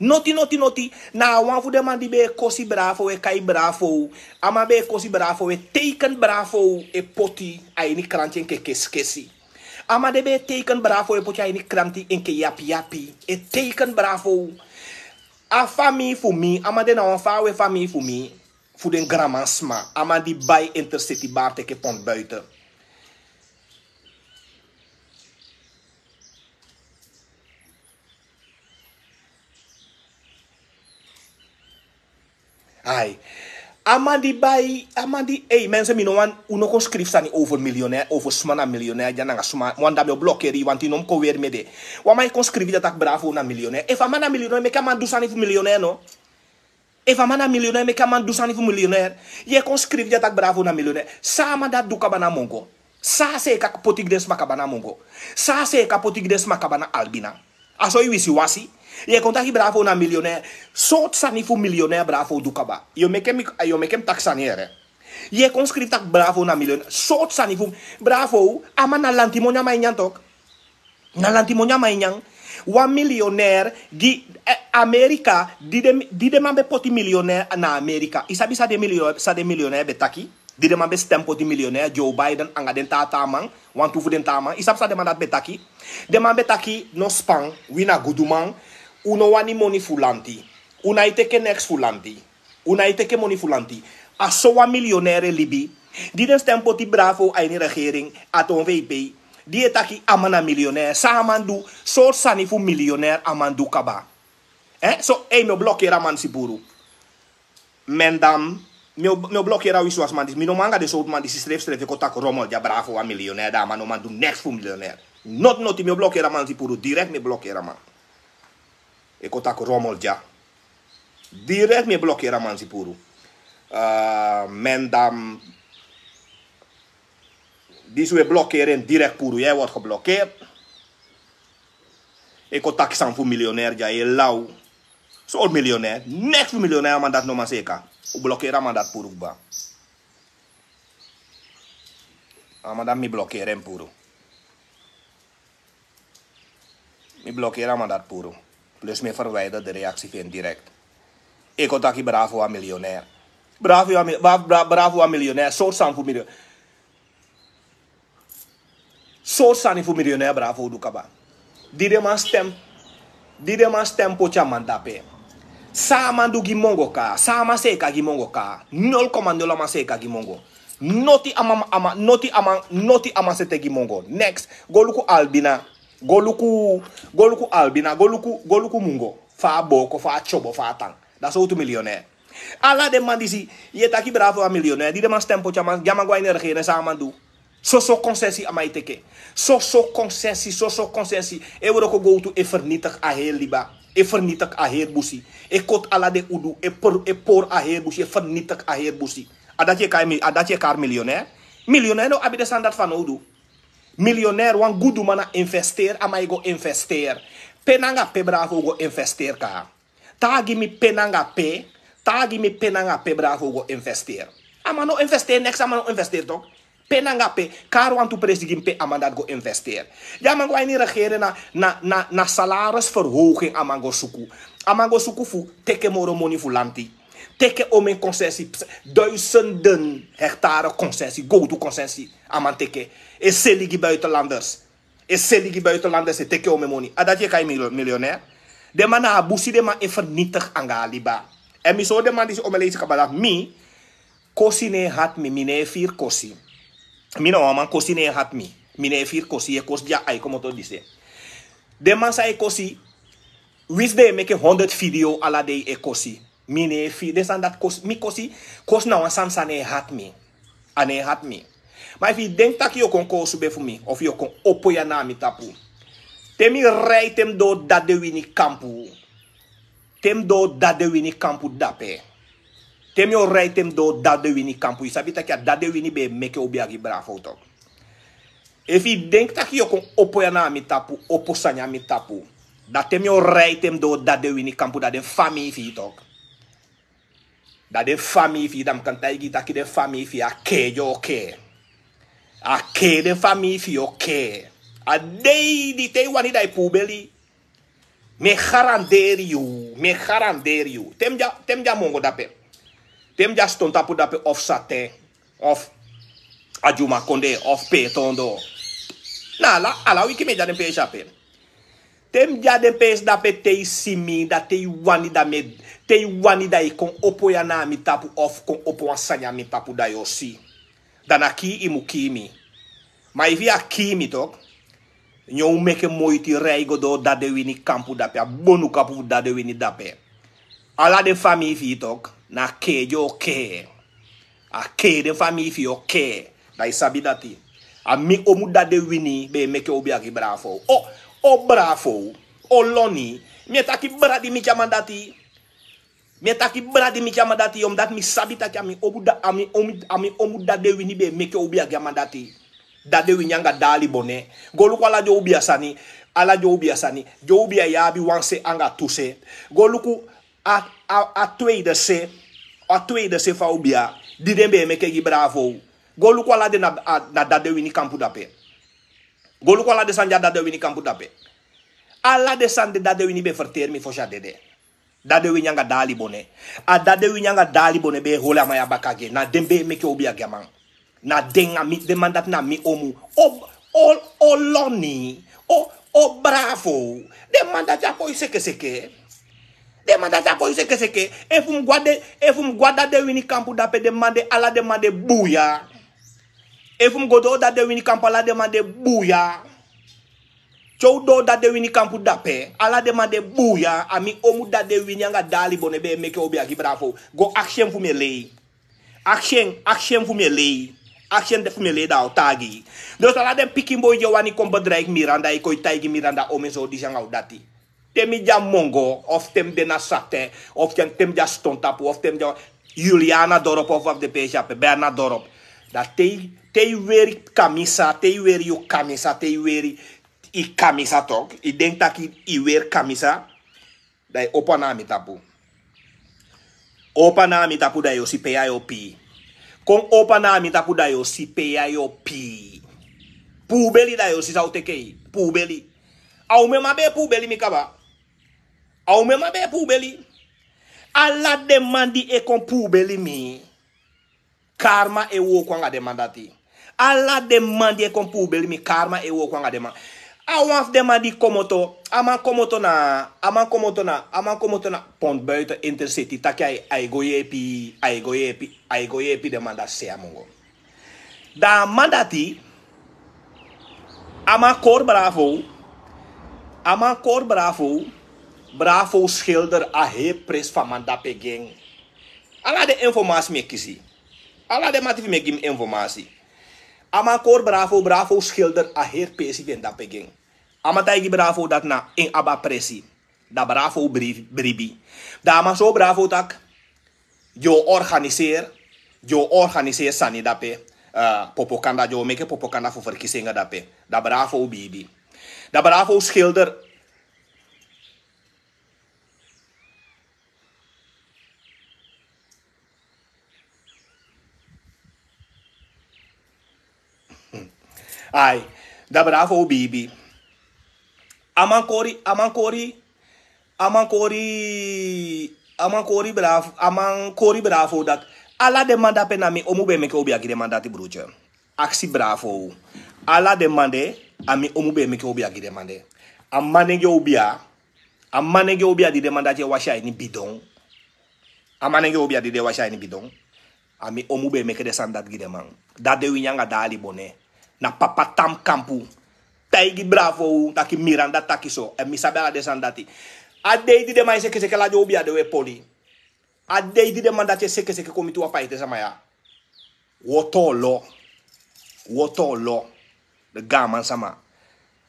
Noti, noti, noti. Na a wan fu den man di ben e kosi Bravo, e kai Bravo. A man ben e kosi Bravo, e teiken Bravo, e poti a ini kranti enke keskesi. A man di ben e teiken Bravo, e poti a ini kranti enke yapi yapi. E teiken Bravo. A famii fu mi, a man de na wan fa awe famii fu mi, fu den granmansma, a man di bai Intercity bar teke pont buiten. Ai. A man di bai, a man di, ei, mensen, mi no wan, un no kon skrifi sani over miljonair, over sma na miljonair, dya nanga sma, wan dan mi o blokeri, want i no mu kon weri mi ede. Wan man e kon skrifi dya taki Bravo na miljonair. Efu a man na miljonair, meki a man du sani fu miljonair, no? Efu a man na miljonair, meki a man du sani fu miljonair. Yu e kon skrifi dya taki Bravo na miljonair. San a man dati du kaba na Mongo? San a seeka poti gi den sma kaba na Mongo? San a seeka poti gi den sma kaba na Albina? A so yu wisiwasi. Yu e kon taki Bravo na miljonair. Sortu sani fu miljonair Bravo du kaba? Yu o meke mi, yu o meke mi taki sani yere. Yu e kon skrifi taki Bravo na miljonair. Sortu sani fu Bravo, a man na lantimoni a man e nyan tok. Na lantimoni a man e nyan. Wan miljonair gi, eh, Amerika, di den, di den man ben poti miljonair na Amerika. I sabi san den miljonair, san den miljonair ben taki? Di den man ben stem poti miljonair, Joe Biden anga den taa taa man, wantu fu den taa man. I sabi san den man dati ben taki? Den man ben taki: "No span, wi na guduman, un no wani moni fu lanti. Un nai teke neks fu lanti. Un nai teke moni fu lanti." A so wan miljonair e libi. Di den stem poti Bravo a ini regering, a toon V P. Di e taki a man na miljonair. San a man du, sortu sani fu miljonair a man du kaba? Eh, so, ei, mi o blokeri a man disi puru. Mendam, mi o, mi o blokeri a wisiwasi man disi. Mi no man anga den sortu man disi srefsrefi e kon taki romel dya Bravo a miljonair, dan a man no man du neks fu miljonair. Noti, noti, mi o blokeri a man disi puru. Direct mi e blokeri a man. E kon taki romel dya. Direct mi e blokeri a man disi puru. Ah, Mendam. Disi wi e blokeri en direct puru. Jij wordt geblokkeerd. E kon taki sani fu miljonair dya, e law. Sortu miljonair? Neks fu miljonair a man dati no man seeka. Un blokeri a man dati puru kba. A man dati mi blokeri en puru. Mi blokeri a man dati puru. Plus mi e verwijder de reactie fu en direct. E kon taki Bravo a miljonair. Bravo a mi-, Bra-, Bra-, Bravo a miljonair. Sortu sani fu miljonair. Sortu sani fu miljonair Bravo du kaba? Di den man stem, di den man stem poti a man dape. San a man du gi Mongo kaa? San a man seeka gi Mongo kaa? Nul komma nul a man seeka gi Mongo. Noti a man, a man, noti a man, noti a man sete gi Mongo. Neks, go luku Albina. Go luku, go luku Albina, go luku, go luku Mongo. Fa a booko, fa a tyobo, fa a tan. Dati sortu miljonair. Ala den man disi, yu e taki Bravo a miljonair. Di den man stem poti a man, gi a man go a ini regering, san a man du? Soso concessie a man e teke. Soso concessie, soso concessie. E wroko gowtu, e vernietig a heri liba. E vernietig a heri busi. E koti ala den udu, e por, e pori a heri busi, e vernietig a heri busi. A dati e kai mi-, a dati e kari miljonair? Miljonair no abi den sani dati fanowdu. Miljonair, wan guduman na investeer, a man e go investeer. Pe nanga pe Bravo go investeer kaa? Taigi mi pe nanga pe, taigi mi pe nanga pe Bravo go investeer. A man no investeer, neks a man no investeer tok. Pe nanga pe, kari wantu presi gi mi pe a man dati go investeer. Di a man go a ini regering na, na, na, na salarisverhoging a man go suku. A man go suku fu teke moro moni fu lanti. Teke omen concessie, ps-, duizenden hectare concessie, gowtu concessie. A man teke, e seli gi buitenlanders. E seli gi buitenlanders, e teke omen moni. A dati e kai mil-, miljonair. Den man na a busi, den man e vernietig anga a liba. Èn mi sori den man disi omen leisi kaba taki mi, kosi no e hati mi, mi no e firi kosi. Mi na wan man, kosi no e hati mi. Mi no e firi kosi, yu e kosi dya, ai komoto dise. Den man san e kosi, winsi den e meke honderd video ala dei e kosi. Mi no e firi den sani dati, kosi, mi kosi, kosi na wan sani san no e hati mi. A no e hati mi. Ma efu yu denki taki yu o kon koosube fu mi, of yu o kon opo ya na mi tapu. Te mi rij te mi doo dati de wini kampu. Te mi doo dati de wini kampu dape. Te mi o rij te mi doo dati de wini kampu. Yu sabi taki a dati de wini ben e meke obiagi Bravo tok. Efu yu denki taki yu o kon opo ya na mi tapu, opo sani a mi tapu. Da te mi o rei te mi doo dati den wini kampu, da den famii fi yu tok. Da den famii fi yu, da mi kan taigi yu taki den famii fi yu a kee den o kee. A kee den famii fi yu o kee. A dei di te yu wani da yu puu beli. Mi e garanteri yu, mi e garanteri yu. Te mi de a mongo dape, te mi de a stontapu dape, of Saten, of a Dyumakonde, of Peetondo. Na ala, ala wiki mi e de a den peesi ape. Te mi de a den peesi dape, te yu si mi, da te yu wani da mi e, te yu wani da yu kon opo ya na mi tapu, of kon opo wan sani a mi tapu, da yu o si. Da na kii yu mu kii mi. Ma efu yu á kii mi tok, neen o meke moiti rei go doo dati den wini kampu dape, a bonu kampu fu dati den wini dape. Ala den famii fi yu tok, na kee den o kee. A kee den famii fi yu o kee. Da yu sabi dati. A mi omu dati den wini be e meke obia gi Bravo. O, o Bravo, o Loni. Mi e taki bra di mi tyari a man dati. Mi e taki bra di mi tyari a man dati, omdat mi sabi taki a mi omu da, a mi omu, a mi omu dati den wini be e meke obia gi a man dati. Dati den wini anga dali bone. Go luku ala den obia sani, ala den obia sani. Den obia ya abi wan se anga tu se. Go luku a, a, a tweede se, a tweede se fu a obia di den be e meke gi Bravo. Go luku ala den na, a, na dati den wini kampu dape. Go luku ala den sani di a dati den wini kampu dape. Ala den sani de dati den wini be ferteri mi fosi a dede. Dati den wini anga dali bone. A dati den wini anga dali bone be e holi a man ya baka gi en. Na den be e meke obia gi a man. Na den, a mi, den man dati na mi omu. O, o, o Loni. O, o Bravo. Den man dati á poi sekeseke. Den man dati á poi sekeseke. Efu mi go a den, efu mi go a dati den wini kampu dape, den man de, ala den man de buya. Efu mi go doo dati den wini kampu, ala den man de buya. Te un doo dati den wini kampu dape, ala den man de buya. A mi omu dati den wini anga dali bone be e meke obia gi Bravo. Go akisi en fu mi e lei. Akisi en, akisi en fu mi e lei. Akisi en fu mi e lei, da a o taigi yu. Dus ala den pikin boi di e wani kon bedreig Miranda, e kon e taigi Miranda omen so disi anga u dati. Te mi de a mongo, of te mi de na Saten, of te, te mi de a stontapu, of te mi de a Juliana dorp, of, of den peesi ape, Bernadorp. Da te yu, te yu weri kamisa, te yu weri yu kamisa, te yu weri yu kamisa tok. Yu denki taki yu weri kamisa. Da yu opo ana a mi tapu. Opo ana a mi tapu, da yu o si pe yu o pii. Kon opo ana a mi tapu, da yu o si pe yu o pii. Puu beli, da yu o si san o teke yu. Puu beli. A ume man be e puu beli mi kaba. A ume man be e puu beli. Ala den man di e kon puu beli mi. Karma e wooko anga den man dati. Ala den man di e kon puu beli mi, karma e wooko anga den man. A wan fu den man di komoto, a man komoto na, a man komoto na, a man komoto na Pont Buiten Intercity, taki ai, ai go yeepi, ai go yeepi, ai go yeepi den man dati sei a mongo. Da a man dati, a man kori Bravo, a man kori Bravo, Bravo schilder a heri presi fu a man dape gi en. Ala den informasi mi e kisi. Ala den mati fu mi e gi mi informasi. A man kori Bravo, Bravo schilder a heri presi fu en dape gi en. A man taigi Bravo dati na en abi a presi. Da Bravo bribi, bribi. Da a man sori Bravo taki, den o organiseri, den o organiseri sani dape, eh, propaganda, den o meke propaganda fu verkiezingen dape. Da Bravo bribi. Da Bravo schilder. Ai, da Bravo bribi. A man kori, a man kori, a man kori, a man kori Bravo, a man kori Bravo dati. Ala den man dape na mi omu be e meke obia gi den man dati, broertje. Akisi Bravo. Ala den man de, a mi omu be e meke obia gi den man de. A manenge obia, a manenge obia di den man dati e wasi a ini bidon. A manenge obia di den e wasi a ini bidon. A mi omu be e meke den sani dati gi den man. Dati den wini anga dali bone. Na papa tam kampu. Taigi Bravo taki Miranda taki so. Èn mi sabi ala den sani dati. A dei di den man e sekeseke, ala den obia de we poli. A dei di den man dati e sekeseke kon miti wan paite sama ya. Wotolo. Wotolo. Den gaanman sama.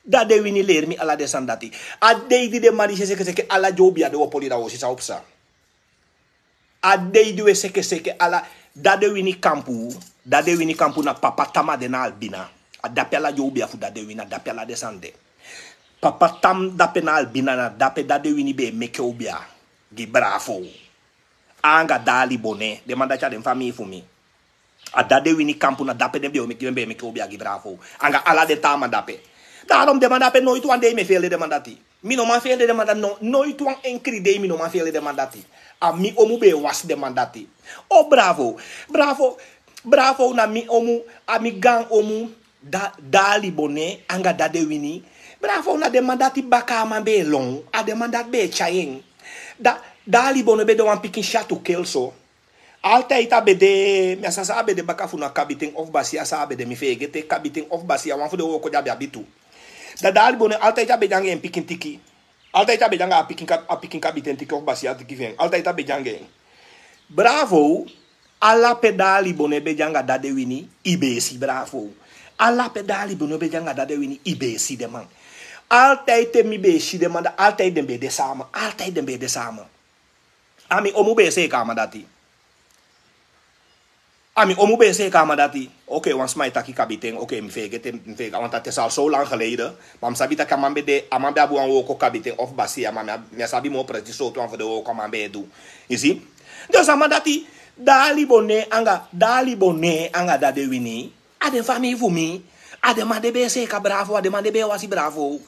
Dati den wini leri mi ala den sani dati. A dei di den man disi e sekeseke, ala den obia de we poli, da wo si san o psa. A dei di we sekeseke ala, dati den wini kampu, dati den wini kampu na papa tam a de na Albina. A dape ala den obia fu dati den wini, a dape ala den sani de. Papa Tam dape na Albina, na dape Dade Wini be e meke obia gi Bravo. Anga Dali Bone, den man dati a den famii fu mi. A Dade Wini kampu, na dape den be o meke, den be e meke obia gi Bravo. Anga ala den taa man dape. Daarom den man dape, noiti wan dei mi e feele den man dati. Mi no man feele den man dati, no, noiti wan enkri dei mi no man feele den man dati. A mi omu be e wasi den man dati. O Bravo, Bravo, Bravo na mi omu, a mi gaan omu, Da, Dali Bone anga Dade Wini. Bravo, na den man dati baka a man be e lon, a den man dati be e tyai en. Da, Dali Bone be de wan pikin syatu kelso. Altijd a be de, mi á sa san a be de baka fu na kabiten of basiya san a be de, mi feegete, kabiten of basiya, wan fu den wooko di a be abi tu. Da Dali Bone altijd a be de anga en pikin tiki. Altijd a be de anga a pikin kab-, a pikin kabiten tiki of basiya tiki fi en. Altijd a be de anga en. Bravo, ala pe Dali Bone be de anga Dade Wini, i be e si Bravo. Ala pe Dali Bone be de anga Dade Wini, i be e si den man. Altijd te mi be e si den man, da altijd den be de sama. Altijd den be de sama. A mi omu be e seeka a man dati. A mi omu be e seeka a man dati. Oké, wan sma e taki kabiten, oké, mi feegete, mi feegete, want dat is al zo lang geleden. Ma mi sabi taki a man be de, a man be abi wan wooko kabiten of basiya, ma mi á, mi á sabi moo precies sortu wan fu den wooko a man be e du. I si? Dus a man dati, Dali Bone anga, Dali Bone anga Dade Wini, a den famii fu mi. A den man de be e seeka Bravo, a den man de be e wasi Bravo.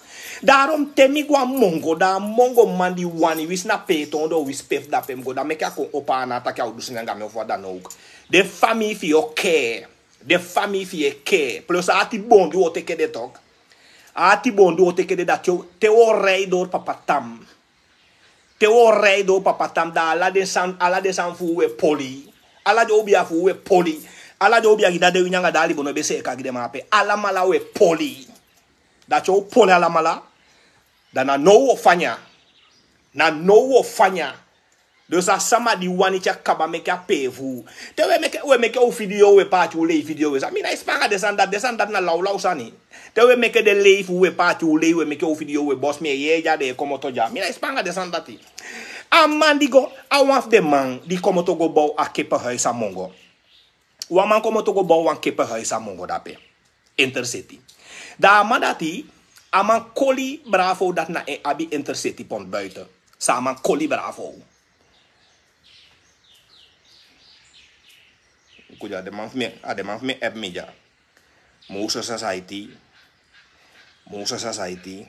Daarom te mi go a Mongo, da a Mongo man di wani, winsi na pe e toon, winsi pe fu dape mi go, da meke a kon opo ana taki a o du sani anga mi of wat dan ook. Den famii fi yu o kee. Den famii fi yu e kee. Plus a ati boon di wi o teke de tok. A ati boon di wi o teke de, da te wi o, te wi o rei dori Papa Tam. Te wi o rei dori Papa Tam, da ala den san, ala den san fu wi e poli. Ala den obia fu wi e poli. Ala den obia gi Dade Wini anga Dali Bone be seeka gi den man ape. Alamala wi e poli. Da te wi o poli alamala. Da na now wi o fanya. Na now wi o fanya. Dus a sama di wani te a kaba meke a pee fu u. Te wi e meke, wi e meke wi video, wi e paati, wi lei video, wi e sa. Mi nái span anga den sani dati, den sani dati na lawlaw sani. Te wi e meke den lei fu u, wi e paati, wi lei, wi e meke wi video, wi e bosi, mi e yee dya den e komoto dya. Mi nái span anga den sani dati. A man di go, a wan fu den man di komoto go bow a kepehuis a Mongo. Wan man komoto go bow wan kepehuis a Mongo dape. Intercity. Da a man dati, a man koli Bravo dati na en abi Intercity pont buiten. San a man koli Bravo. Kudi a den man fu mi, a den man fu mi app mi dya. Moses Society. Moses Society.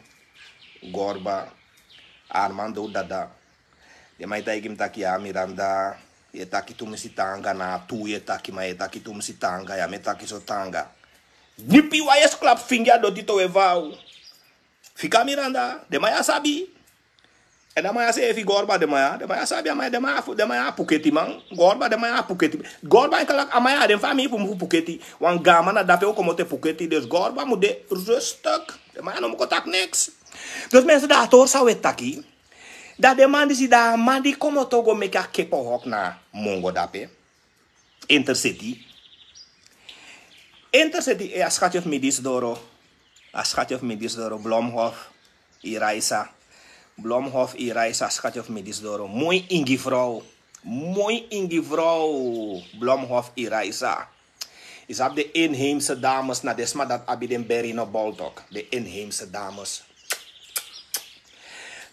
Gorba. Armando Dada. Den man e taigi mi taki: "Ya, Miranda, yu e taki tumisi taanga, na tuu yu e taki, ma yu e taki tumisi taanga, ya, mi e taki so taanga." Nipi, wan yu e skrapu fingi a doti towe fu a u. Fika Miranda, den man ya sabi. Èn a man ya seefi, Gorba, den man ya, den man ya sabi, a man ya, den man ya fu, den man ya puketi man. Gorba, den man ya puketi. Gorba en kalak, a man ya, den famii fu mi fu puketi. Wan gaan man na dape o komoto e puketi, dus Gorba mu de rustig. Den man ya no mu kon taki niks. Dus mensen, da a tori san wi e taki. Da den man disi, da a man di komoto go meke a kepo hok na Mongo dape. Intercity. Intercity, e, a schatje fu mi disi doro. A schatje fu mi disi doro, Blomhof Iraisa. Blomhof Iraisa, a schatje fu mi disi doro. Moi ingi vrouw. Moi ingi vrouw. Blomhof Iraisa. Yu sabi, den inheemse dames, na den sma dati abi den beri no boltok. Den inheemse dames.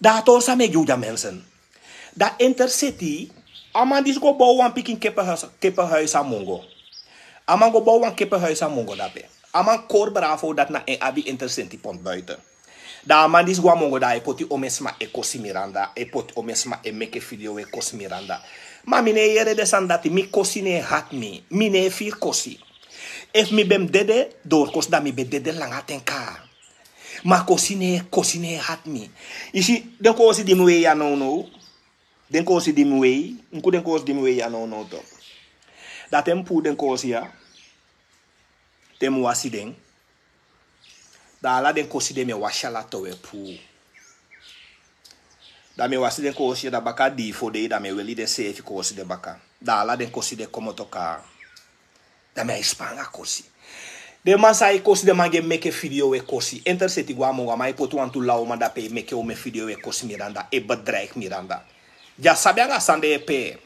Da a tori san mi e gi u dya, mensen. Da Intercity, a man disi go bow wan pikin kepehuis, kepehuis a Mongo. A man go bow wan kepehuis a Mongo dape. A man kori Bravo dati na en abi Intercity pont buiten. Da a man disi go a Mongo, da a e poti omeni sma e kosi Miranda, e poti omeni sma e meke video e kosi Miranda. Ma mi no e yere den sani dati, mi kosi no e hati mi, mi no e firi kosi. Efu mi ben mu dede dori kosi, da mi ben dede langa ten kaa. Ma kosi no e, kosi no e hati mi. Yu si den kosi di mi wei ya nownow, den kosi di mi wei, luku den kosi di mi wei ya nownow tok. Da te mi puu den kosi ya, te mi wasi den, da ala den kosi de mi e wasi ala towe puu. Da mi e wasi den kosi ya, da baka dii fo dei, da mi e weli den seefi kosi de baka. Da ala den kosi de komoto kaa. Da mi á e span anga kosi. Den man san e kosi, den man di e meke video e kosi. Intercity go a Mongo, a man e poti wantu law man dape e meke omeni video e kosi Miranda, e bedreig Miranda. Yu á sabi anga san den e pee.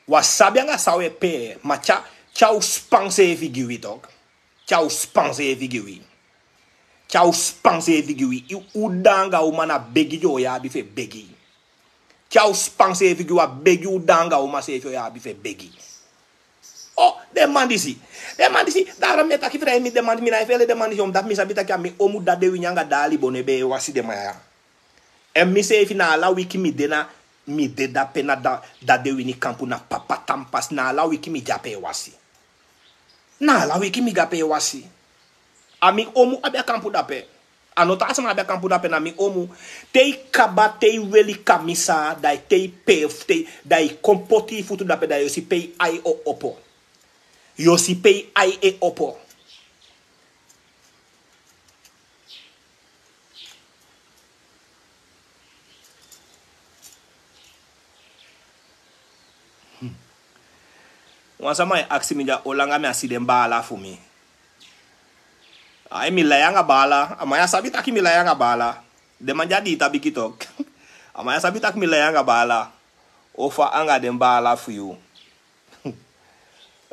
Wi á sabi anga san wi e pee, ma te a, te a o span seefi gi wi tok. Te a o span seefi gi wi. Te a o span seefi gi wi, u de anga uman, na begi den o abi fu e begi. Te a o span seefi gi wi, a begi, u de anga uman seefi o abi fu e begi. O, den man disi. Den man disi, daarom mi e taki fu den, mi den man, mi nái fele den man disi, omdat mi sabi taki a mi omu Dadewini anga Dali Bone be e wasi den man ya. Èn mi seefi na ala wiki mi de na, mi de dape na da, Dadewini kampu na papa tampasi, na ala wiki mi de ape e wasi. Na ala wiki mi de ape e wasi. A mi omu abi a kampu dape. A no taa sama abi a kampu dape, na mi omu. Te i kaba, te i weli kamisa, da i te i pe, te i, da i kon poti i futu dape, da yo si pe i ai o opo. Yo si pe i ai e opo. Wan sama e aksi mi dya, o langa mi á si den baala fu mi. Ai, mi lai anga baala. A man ya sabi taki mi lai anga baala. Den man dya di i tabiki tok. A man ya sabi taki mi lai anga baala. O fa anga den baala fu yu.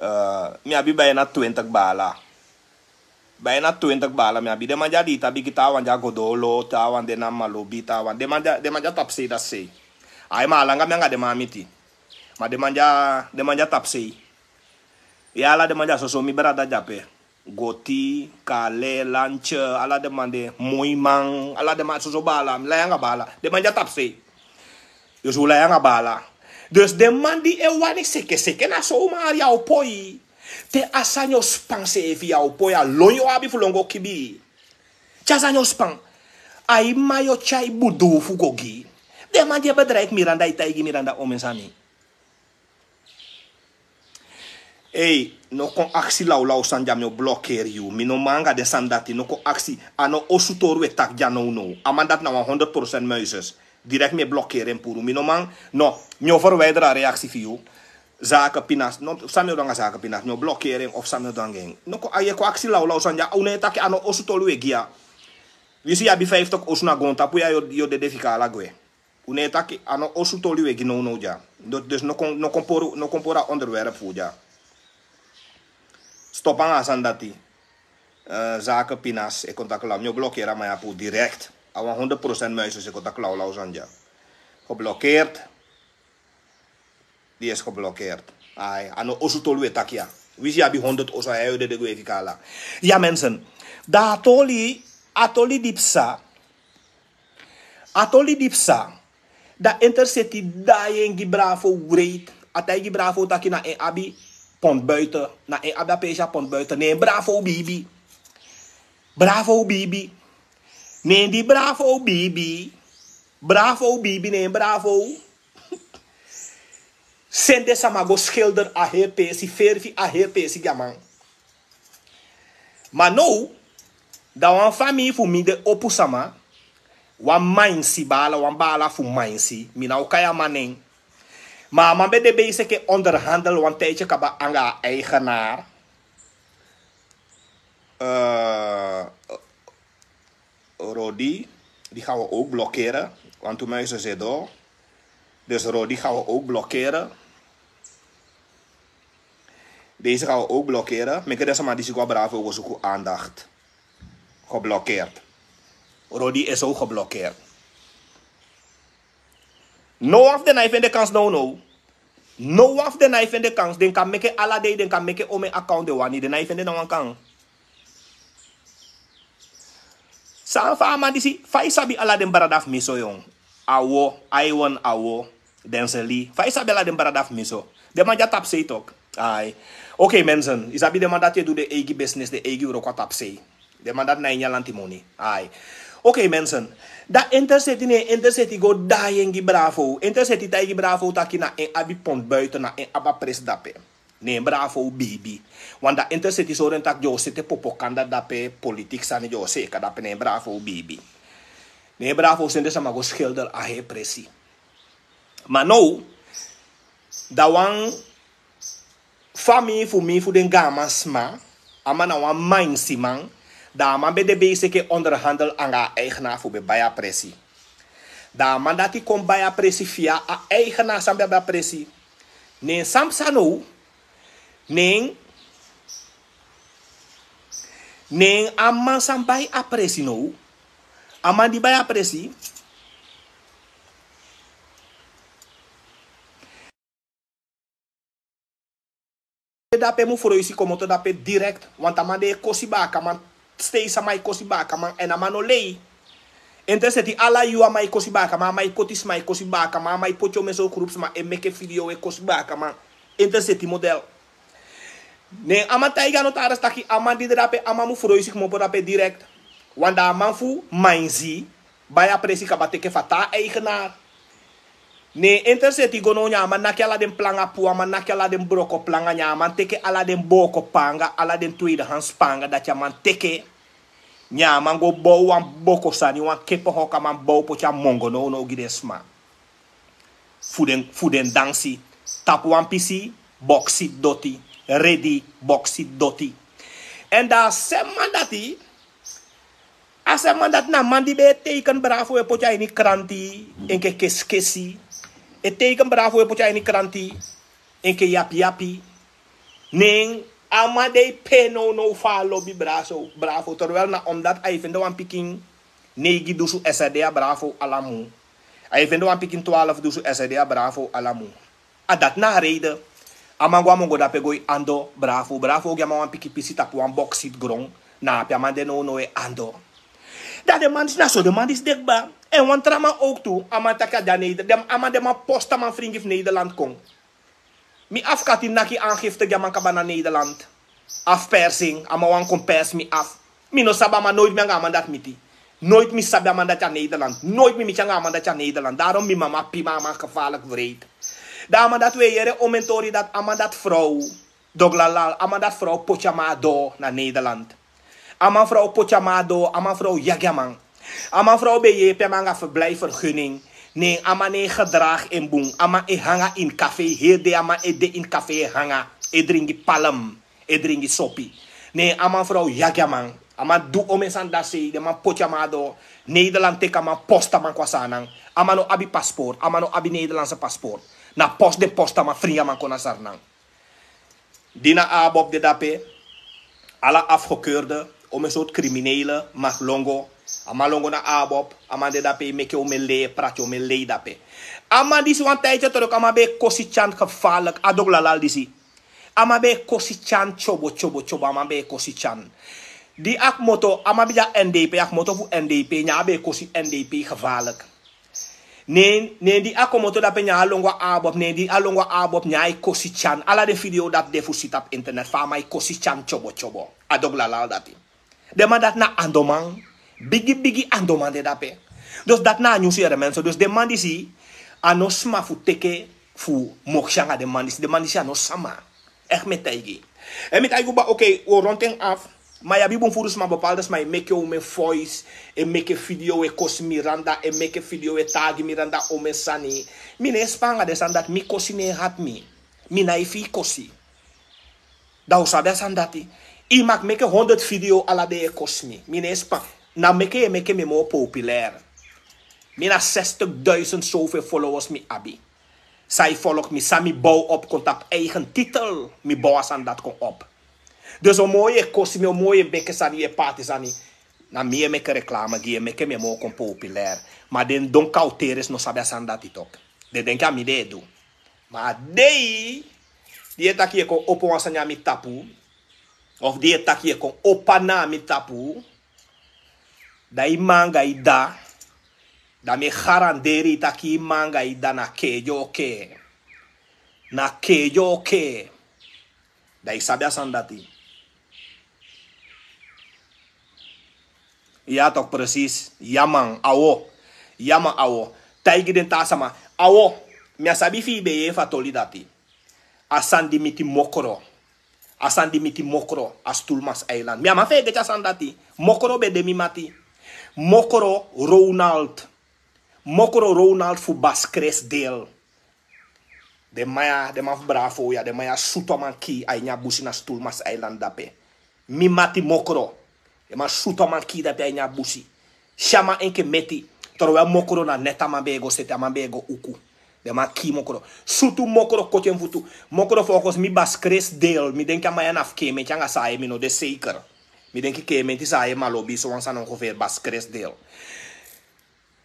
Eh, mi abi bai na twintig baala. Bai na twintig baala mi abi. Den man dya di i tabiki, taawan dya Godolo, taawan de na Malobi, taawan. Den man dya, den man dya tapusei, dati sei. Ai, ma a langa mi anga den man miti. Ma den man dya, den man dya tapusei. Ya, ala den man dya soso, mi brada dyape. Goti, Kale, Lantye, ala den man de, Moiman, ala den man soso baala, mi lai anga baala. Den man dya tapusei. Dus u lai anga baala. Dus den man di e wani seke seke na so u man ya o poi. Te a sani o span seefi ya o poi, a lon yo abi fu lon go kibii. Te a sani o span. Ai, ma yo tyai budu fu go gi. Den man di e bedreig Miranda, e taigi Miranda omen sani. Ei, no kon aksi lawlaw sani dya, mi o blokeri yu. Mi no man anga den sani dati, no kon aksi. A no osu toli we taki dya nownow. A man dati na wan honderd procent muises. Direct mi e blokeri en puru. Mi no man, no, mi o verwijderen a reactie fu yu. Zaken Pinas, no, san mi o du anga Zaken Pinas, mi o blokeri en of san mi o du anga en. No kon, a ye kon aksi lawlaw sani dya, a no e taki a no osu toli we gi ya. Wi si yu abi vijftig osu na goontapu ya, yo, yo dede fika ala gwe. Un no e taki, a no osu toli we gi nownow dya. Dus, dus no kon, no kon pori, no kon pori a onderwerp fu dya. Stop anga a sani dati. Eh, Zaken Pinas e kon taki lawlaw. Mi o blokeri a man ya puru direct. A wan honderd procent muises e kon taki lawlaw sani dya. Geblokkeerd. Die is geblokkeerd. Ai, a no osu toli we taki ya. Wi si yu abi honderd osu, a ya yo dede gwe fika ala. Ya mensen. Da a toli, a toli di psa. A toli di psa. Da Intercity daai en gi Bravo wreed. A taigi Bravo taki na en abi pond buiten. Na en abi a peesi a pond buiten. Ne en Bravo biibi. Bravo biibi. Ne en di Bravo biibi. Bravo biibi, ne en Bravo sende sama go schilder a heri peesi, verfi a heri peesi gi a man. Ma now, da wan famii fu mi de opu sama, wan Mainsi baala, wan baala fu Mainsi, mi ná o kai a man nen. Ma a man ben de bezig e onderhandel wan tijdje kaba anga a eigenaar. Eh, Rodi, die gaan we ook blokkeren. Want toen mensen zeiden, dus Rodi gaan we ook blokkeren. Deze gaan we ook blokkeren. Meke den sama disi go a Bravo go suku aandacht. Geblokkeerd. Rodi is ook geblokkeerd. No wan fu den nái fende kans now now. No wan fu den nái fende kans. Den kan meke ala dei, den kan meke omeni account den wani. Den nái fende na wan kan. San fa a man disi, fa yu sabi ala den brada fu mi so, yon? Awo, Aiwan, awo, Denseli. Fa yu sabi ala den brada fu mi so? Den man dya tapusei tok. Ai. Oké, mensen. Yu sabi den man dati e du den eigi business, den eigi wroko a tapusei. Den man dati nái nyan lanti moni. Ai. Oké, mensen. Da Intercity, ne Intercity go daai en gi Bravo. Intercity taigi Bravo taki na en abi pond buiten, na en abi a presi dape. Ne Bravo biibi. Want da Intercity sori en taki den o sete propaganda dape, politiek sani den o seka dape, ne Bravo biibi. Ne Bravo sende sama go schilder a heri presi. Ma now, da wan famii fu mi fu den gaaman sma, a man na wan Mainsi man, da a man ben de bezig e onderhandel anga a eigenaar fu ben bai a presi. Da a man dati kon bai a presi via a eigenaar san ben abi a presi. Ne san psa now, ne, Nen a man san bai a presi now. A man di bai a presi. Dape mu froisi komoto dape direkt. Want a man de e kosi bakaman. Stei sama e kosi bakaman èn a man no lei. Enter seti ala yu a man e kosi bakaman, a man e poti sma e kosi bakaman, a man e poti omen sortu grupu sma e meke video e kosi bakaman. Enter seti model. Nen a man taigi a notaris taki a man di de dape, a man mu froisi komopo dape direkt. Wanda a man fu mainzi bai a presi kaba teke fu a taa eigenaar. Nen enter seti go now, nyan a man naki ala den planga puu, a man naki ala den broko planga, nyan a man teke ala den booko panga, ala den tweede hands panga dati a man teke. Nyan a man go bow wan boko sani, wan kepe hoko a man bow poti a mongo nownow gi den sma. Fu den fu den dansi. Tapu wan pisi, boksi doti. Redi, boksi doti. Èn dan a seman dati, a seman dati na a man di ben e teiken Bravo e poti a ini kranti enke keskesi. E teiken Bravo e poti a ini kranti enke yapiyapi. Nen a man de e pe nownow fu a lobi Bravo, Bravo, terwijl na omdat a e fende wan pikin neigi dusu srd a Bravo ala mun. A e fende wan pikin twaalf dusu srd a Bravo ala mun. A dati na a reide. A man go a mongo dape go e ando Bravo. Bravo o gi a man wan pikin pisi tapu wan boksi gron. Na ape a man de nownow e ando. Dan den man disi na so den man disi de kba. Èn wan tra man owktu, a man taki a de a Neder- den- a man den man posta man fringi fu Nederland kon. Mi afu kati naki angifte gi a man kaba na Nederland. Afu persing, a man wani kon persi mi afu. Mi no sabi a man, noiti mi anga a man dati miti. Noiti mi sabi a man dati a Nederland. Noiti mi miti anga a man dati a Nederland. Daarom mi mama pima a man gevaarlijk wreed. Dan a man dati, we yere omen tori dati, a man dati vrouw. Doglalal, a man dati vrouw poti a man a doo na Nederland. A man vrouw poti a man a doo, a man vrouw yagi a man. A man vrouw ben yepi a man anga verblijfvergunning. Nen a man no e gedraag en bun. A man e hanga ini kafe, heri dei a man e de ini kafe e hanga, e dringi palm, e dringi sopi. Nen a man vrouw yagi a man. A man du omen sani dati sei, den man poti a man a doo. Nederland teki a man, posta man kon a Saanan. A man no abi paspoort, a man no abi Nederlandse paspoort. Na post den posta man fringi a man kon na Saanan. Di na ABOP de dape, ala afgekeurde, omen sortu criminele, mag lon go. A man lon go na ABOP, a man de dape e meke omen lei, e prati omen lei dape. A man disi wan tijdje terug, a man ben e kosi Tyan gevaarlijk, a doglalal disi. A man ben e kosi Tyan tyobo, tyobo, tyobo, a man ben e kosi Tyan. Di a komoto, a man ben de a NDP, a komoto fu NDP, nyan a ben e kosi NDP gevaarlijk. Nen, nen di a komoto dape nyan a lon go a ABOP, nen di a lon go a ABOP nyan a e kosi Tyan. Ala den video dati de fu si tapu internet, fa a man e kosi Tyan tyobo tyobo. A doglalal dati. Den man dati na andoman. Bigi bigi andoman de dape. Dus dati na a nyunsu yere mensen. Dus den man disi, a no sma fu teke fu moksi anga den man disi. Den man disi a no sama. Echt mi e taigi. Èn mi taigi un kba, oké, un o rondten afu. Ma yu abi bun furu sma, bepaalde sma e meke omen voice, e meke video e kosi Miranda, e meke video e taigi Miranda omen sani. Mi no e span anga den sani dati, mi kosi no e hati mi. Mi no e fii kosi. Dan un sabi a sani dati. Yu mag meke honderd video ala dei e kosi mi. Mi no e span. Na meke yu e meke mi e moo populair. Mi na zestigduizend zoveel followers mi abi. San yu follow mi, san mi bow op kon tapu eigen titel, mi bow a sani dati kon op. Dus o moo yu e kosi mi, o moo yu e meke sani, yu e paati sani. Na mi e meke reclame gi yu, e meke mi e moo kon populair. Ma den don kauteris no sabi a sani dati toch. Den denki a mi den e du. Ma a dei di yu e taki yu e kon opo wan sani a mi tapu, of di yu e taki yu e kon opo ana a mi tapu, dan yu mma anga yu dda, dan mi e garanderi yu taki yu mma anga yu dda na kee den o kee. Na kee den o kee. Dan yu sabi a sani dati. Ya toch, precies. Ya man, awo. Ya man, awo. Taigi den taa sama. Awo, mi á sabi efu yu ben yee fu a toli dati. A sani di miti Mokro. A sani di miti Mokro a Stoelmanseiland. Mi á man feegeti a sani dati. Mokro ben de mi mati. Mokro Ronald. Mokro Ronald fu Bas Chris Deel. Den man ya, den man fu Bravo ya, den man ya sutu a man kii a ini a busi na Stoelmanseiland dape. Mi mati Mokro. Den man sutu a man kii dape a ini a busi. Si a man enke meti. Terwijl Mokro na neti a man ben e go seti, a man ben e go uku. Den man kii Mokro. Sutu Mokro, koti en futu. Mokro, volgens mi, Bas Chris Deel. Mi denki a man ya na fu kee meti anga saaye, mi no de zeker. Mi denki keementi san a e malobi so wan sani ongeveer Baskresdeel.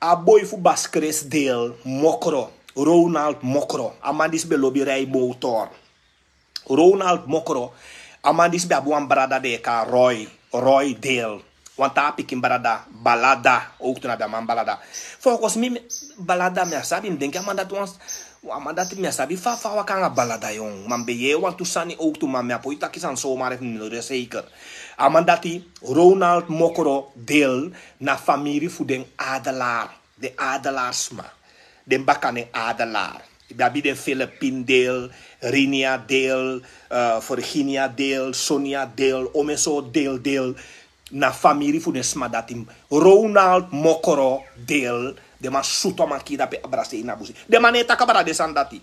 A boi fu Baskresdeel, Mokro, Ronald Mokro. A man disi ben lobi rij motor. Ronald Mokro. A man disi ben abi wan brada den e kai Roy, Roy Deel. Wan taa pikin brada, Balada, owktu na ben a man Balada. Volgens mi, Balada mi á sabi, mi denki a man dati wan, a man dati mi á sabi fa, fa a waka anga Balada, yon. Ma mi ben yee wantu sani owktu, ma mi á poi taki sani somar efu mi no de zeker. A man dati, Ronald Mokro Deel, na famiri fu den Adelaar, den Adelaar sma. Den baka nen Adelaar. I ben abi den Philippine Deel, Rinia Deel, eh, Virginia Deel, Sonia Deel, omen sortu Deel, Deel. Na famiri fu den sma dati. Ronald Mokro Deel, den man sutu a man kii dape, abrasei na busi. Den man no e taki abra den sani dati.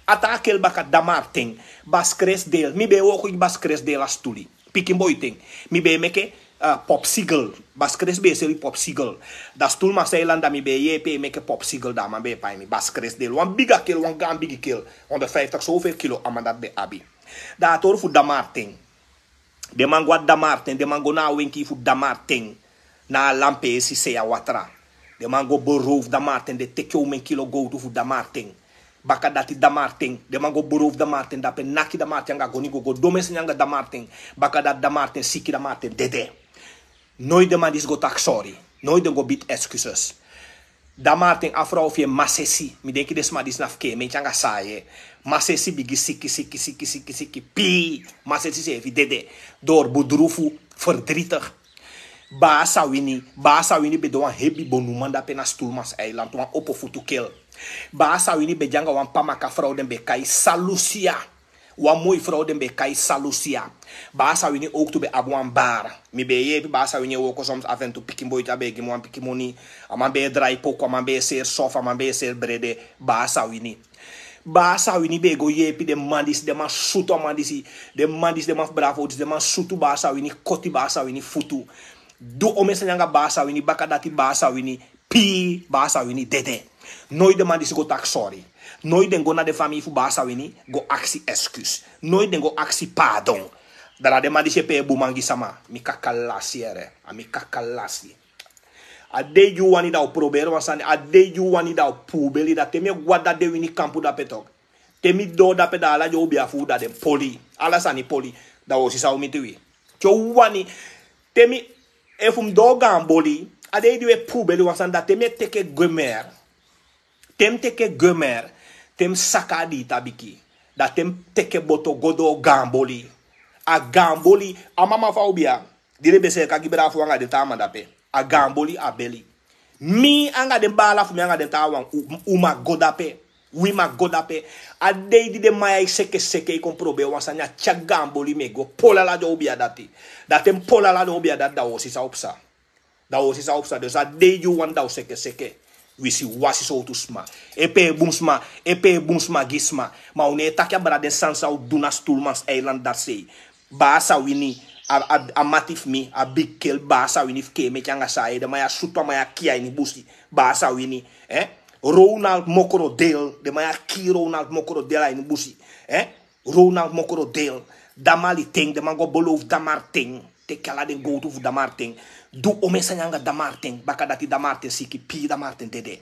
A taa kel baka Damarten, Baskresdeel. Mi ben e wooko gi Baskresdeel a stuli. Pikin boi ten. Mi ben e meke, eh, popsiegel. Baskres ben e seli popsiegel. Da Stoelmanseiland da mi ben e yeepi e meke popsiegel, da a man ben e pai mi. Baskresdeel. Wan bigi kel, wan gaan bigi kel. Honderdvijftig zoveel kilo a man dati ben abi. Da a tori fu Damarten. Den man go a Damarten, den man go na a wenki fu Damarten. Na a lan peesi sei a watra. Den man go beroof Damarten, den teki omen kilo gowtu fu Damarten. Baka dati Damarten, den man go beroof Damarten, dape naki Damarten anga goni go go du omen sani anga Damarten. Baka dati Damarten siki, Damarten dede. Noiti den man disi go taki sori. Noiti den go bidi excuses. Damarten, a frow fi en Masesi. Mi denki den sma disi na fu keementi anga Saye. Masesi bigin siki, siki, siki, siki, siki. Pii. Masesi seefi dede. Dori bedroefd, verdrietig. Baa Sawini, Baa Sawini ben de wan hebi bonuman dape na Stoelmanseiland, wan opo futu kel. Baa Sawini ben de anga wan Pamaka frow den ben e kai Salusia. Wan moi frow den ben e kai Salusia. Baa Sawini owktu ben abi wan bar. Mi ben e yeepi Baa Sawini e wooko soms, af en toe pikin boi te a ben e gi mi wan pikin moni. A man ben e drai poku, a man ben e seri sof, a man ben e seri brede. Baa Sawini. Baa Sawini ben e go yeepi den man disi, den man sutu a man disi, den man disi, den man fu Bravo disi, den man sutu Baa Sawini, koti Baa Sawini futu. Du omen sani anga Baa Sawini, baka dati Baa Sawini pii, Baa Sawini dede. Noiti den man disi go taki sori. Noiti den go na den famii fu Baa Sawini go aksi excuus. Noiti den go aksi paadon. Da na den man disi e pee bun man gi sama. Mi kaka lasi yere. A mi kaka lasi. A dei di un wani da un proberi wan sani, a dei di un wani da un pubeli, da te mi e go a dati de wini kampu dape tok. Te mi doo dape da ala den obia fu un da den poli. Ala sani poli. Da un o si san o miti wi. Te un wani, te mi, efu mi doo gaan boli, a dei di un e pubeli wan sani, da te mi e teke gwemer. Te mi teke gwemer, te mi saka a diita biki. Da te mi teke boto go doo gaan boli. A gaan boli, a mama fu a obia, di den be seeka gi Bravo anga den taa man dape. A gaan boli a beli. Mi anga den baala fu mi anga den taawan, u, u mag go dape. Wi mag go dape. A dei di den man ya e seke seke e kon proberi wan sani, a tyari gaan boli mi e go poli ala den obia dati. Da te mi poli ala den obia dati, da un o si san o psa. Da un o si san o psa. Dus a dei di un wani da un seke seke. Wisiwasi sowtu sma. E pee bun sma, e pee bun sma gi sma. Ma un no e taki abra den sani san un du na Stoelmanseiland dati sei. Baa Sawini, a, a, a mati fu mi, a bigi kel Baa Sawini fu keemeti anga Saye, den man ya sutu a man ya kii a ini busi. Baa Sawini, eh? Ronald Mokro Deel, den man ya kii Ronald Mokro Deel a ini busi, eh? Ronald Mokro Deel, Damarten, den man go beloof Damarten, teki ala den gowtu fu Damarten, du omen sani anga Damarten, baka dati Damarten siki, pii Damarten dede.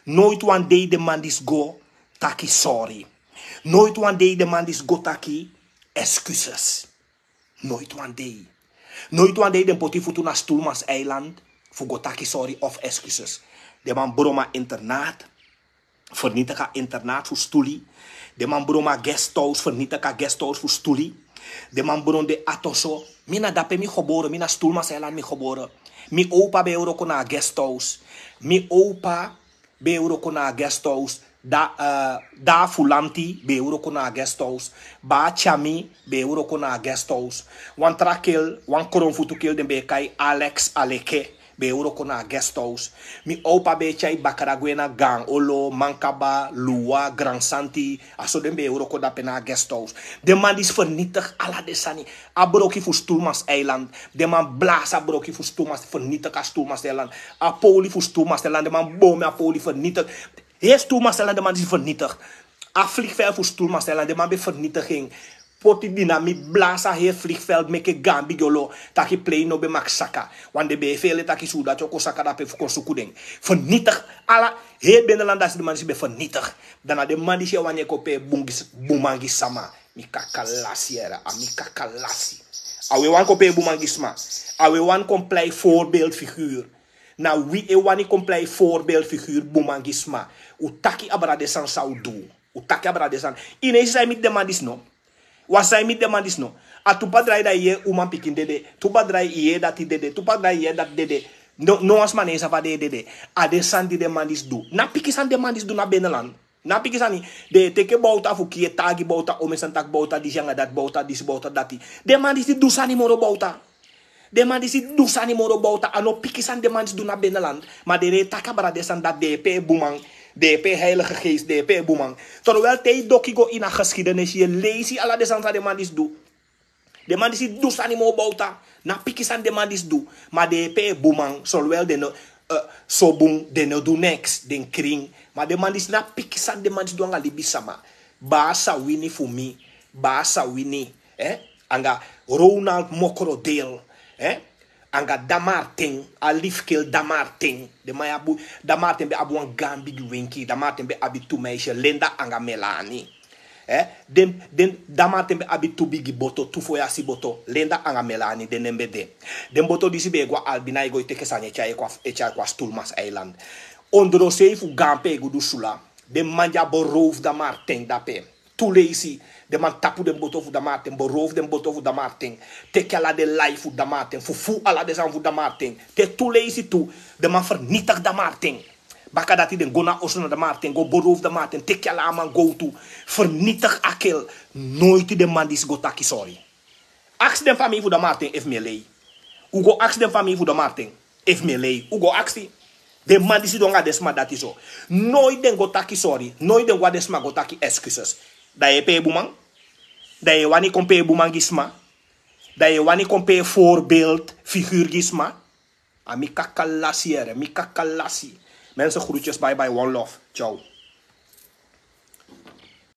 Noiti wan dei den man disi go taki sori. Noiti wan dei den man disi go taki excuses. Noiti wan dei. Noiti wan dei den poti futu na Stoelmanseiland fu go taki sori of excuses. Den man bron a internaat, vernietig a internaat fu stuli. Den man bron a guesthouse, vernietig a guesthouse fu stuli. Den man bron den atoso. Mi na dape mi gebore, mi na Stoelmanseiland mi gebore. Mi opa ben e wroko na a guesthouse. Mi opa ben e wroko na a guesthouse. Da, eh, Da Fulanti ben e wroko na a guesthouse. Baa Tyami ben e wroko na a guesthouse. Wan tra kel, wan kronfutu kel den ben e kai Alex Aleke ben e wroko na a guesthouse. Mi opa ben e tyai bakra gwe na Gaan Olo, Mankaba, Luwa, Gransanti. A so den ben e wroko dape na a guesthouse. Den man disi vernietig ala den sani. A broki fu Stoelmanseiland. Den man blasi a broki fu Stoelmans, vernietig a Stoelmanseiland. A poli fu Stoelmanseiland, den man bomi a poli, vernietig. Heri Stoelmanseiland, den man disi vernietig. A vliegveld fu Stoelmanseiland, den man ben vernietig en. Poti dina mi blasa heri vliegveld meke gaan bigi olo taki plein no ben maksaka. Wan de ben e fele taki sudati o kon saka dape fu kon suku den. Vernietig ala heri binnenland dasi de man disi ben vernietig. Dan na den man disi e wani e kon pe bun gi s- bun man gi sama. Mi kakalasi era a mi kakalasi. A we wan kon pe bun man gi sma. A we wan kon plei voorbeeld figuur. Na wi e wani kon plei voorbeeld figuur bun man gi sma. U taki abra de san san u du. U taki abra de san. Inesi sai mi demandis no. Wan sai mi demandis no. A tu padrai da ye uman pikin dede. Tu padrai ye dati dede tu padrai ye dati dede. No no wan sma ne safa de dede. A de san di demandis du na piki san demandis du na benelan. Na piki sani. De teke bouta fu kie tagi bouta omesan tak bouta disi anga dati bouta disi bouta dati. Demandis di du sani moro bouta. Den man disi du sani moro bowta a no piki sani den man disi du na beneland. Ma den no e taki abra den sani dati den e pee buman. Den e pee heilige geest den e pee buman. Terwel te yu doki go ini a geskidenis yu e leisi ala den sani san den man disi du. Den man disi du sani moro bowta. Na piki sani den man disi du. Ma den e pee buman solwel den no so bun den no du neks den krin. Ma den man disi na piki sani den man disi du anga libisama. Baa sawini fu mi. Baa sawini anga ronald mokrodel. Anga damarten a lifkel damarten. Den man ya bun. Damarten ben abi wan gaan bigi winki damarten ben abi tu meisi lenda anga melani. Den den damarten ben abi tu bigi boto tu foyasi boto lenda anga melani den nen ben de. Den boto disi ben e go a albina e go e teke sani e tyai e kon a stulmas eiland. Ondrosei fu gaan pe e go du sula. Den man di a beroof damarten dape. Tu leisi. Den man tapu den boto fu damarten beroof den boto fu damarten. Teki ala den lai fu damarten fufu ala den sani fu damarten. Te tu leisi tu. Den man fernitik damarten. Baka dati den go na oso na damarten go beroof damarten teki ala a man gowtu. Fernitik akel. Noiti den man disi go taki sori. Aksi den famii fu damarten efu mi e lei. Un go aksi den famii fu damarten. Efu mi e lei un go aksi. Den man disi du anga den sma dati so. Noi den go taki sori noi den go a den sma go taki excuses. Dan yu e pee buman. Dan yu e wani kon pee buman gi sma. Dan yu e wani kon pee voorbeeld figuur gi sma. A mi kakalasi here mi kakalasi. Mensen groetjes bye bye one love. Ciao.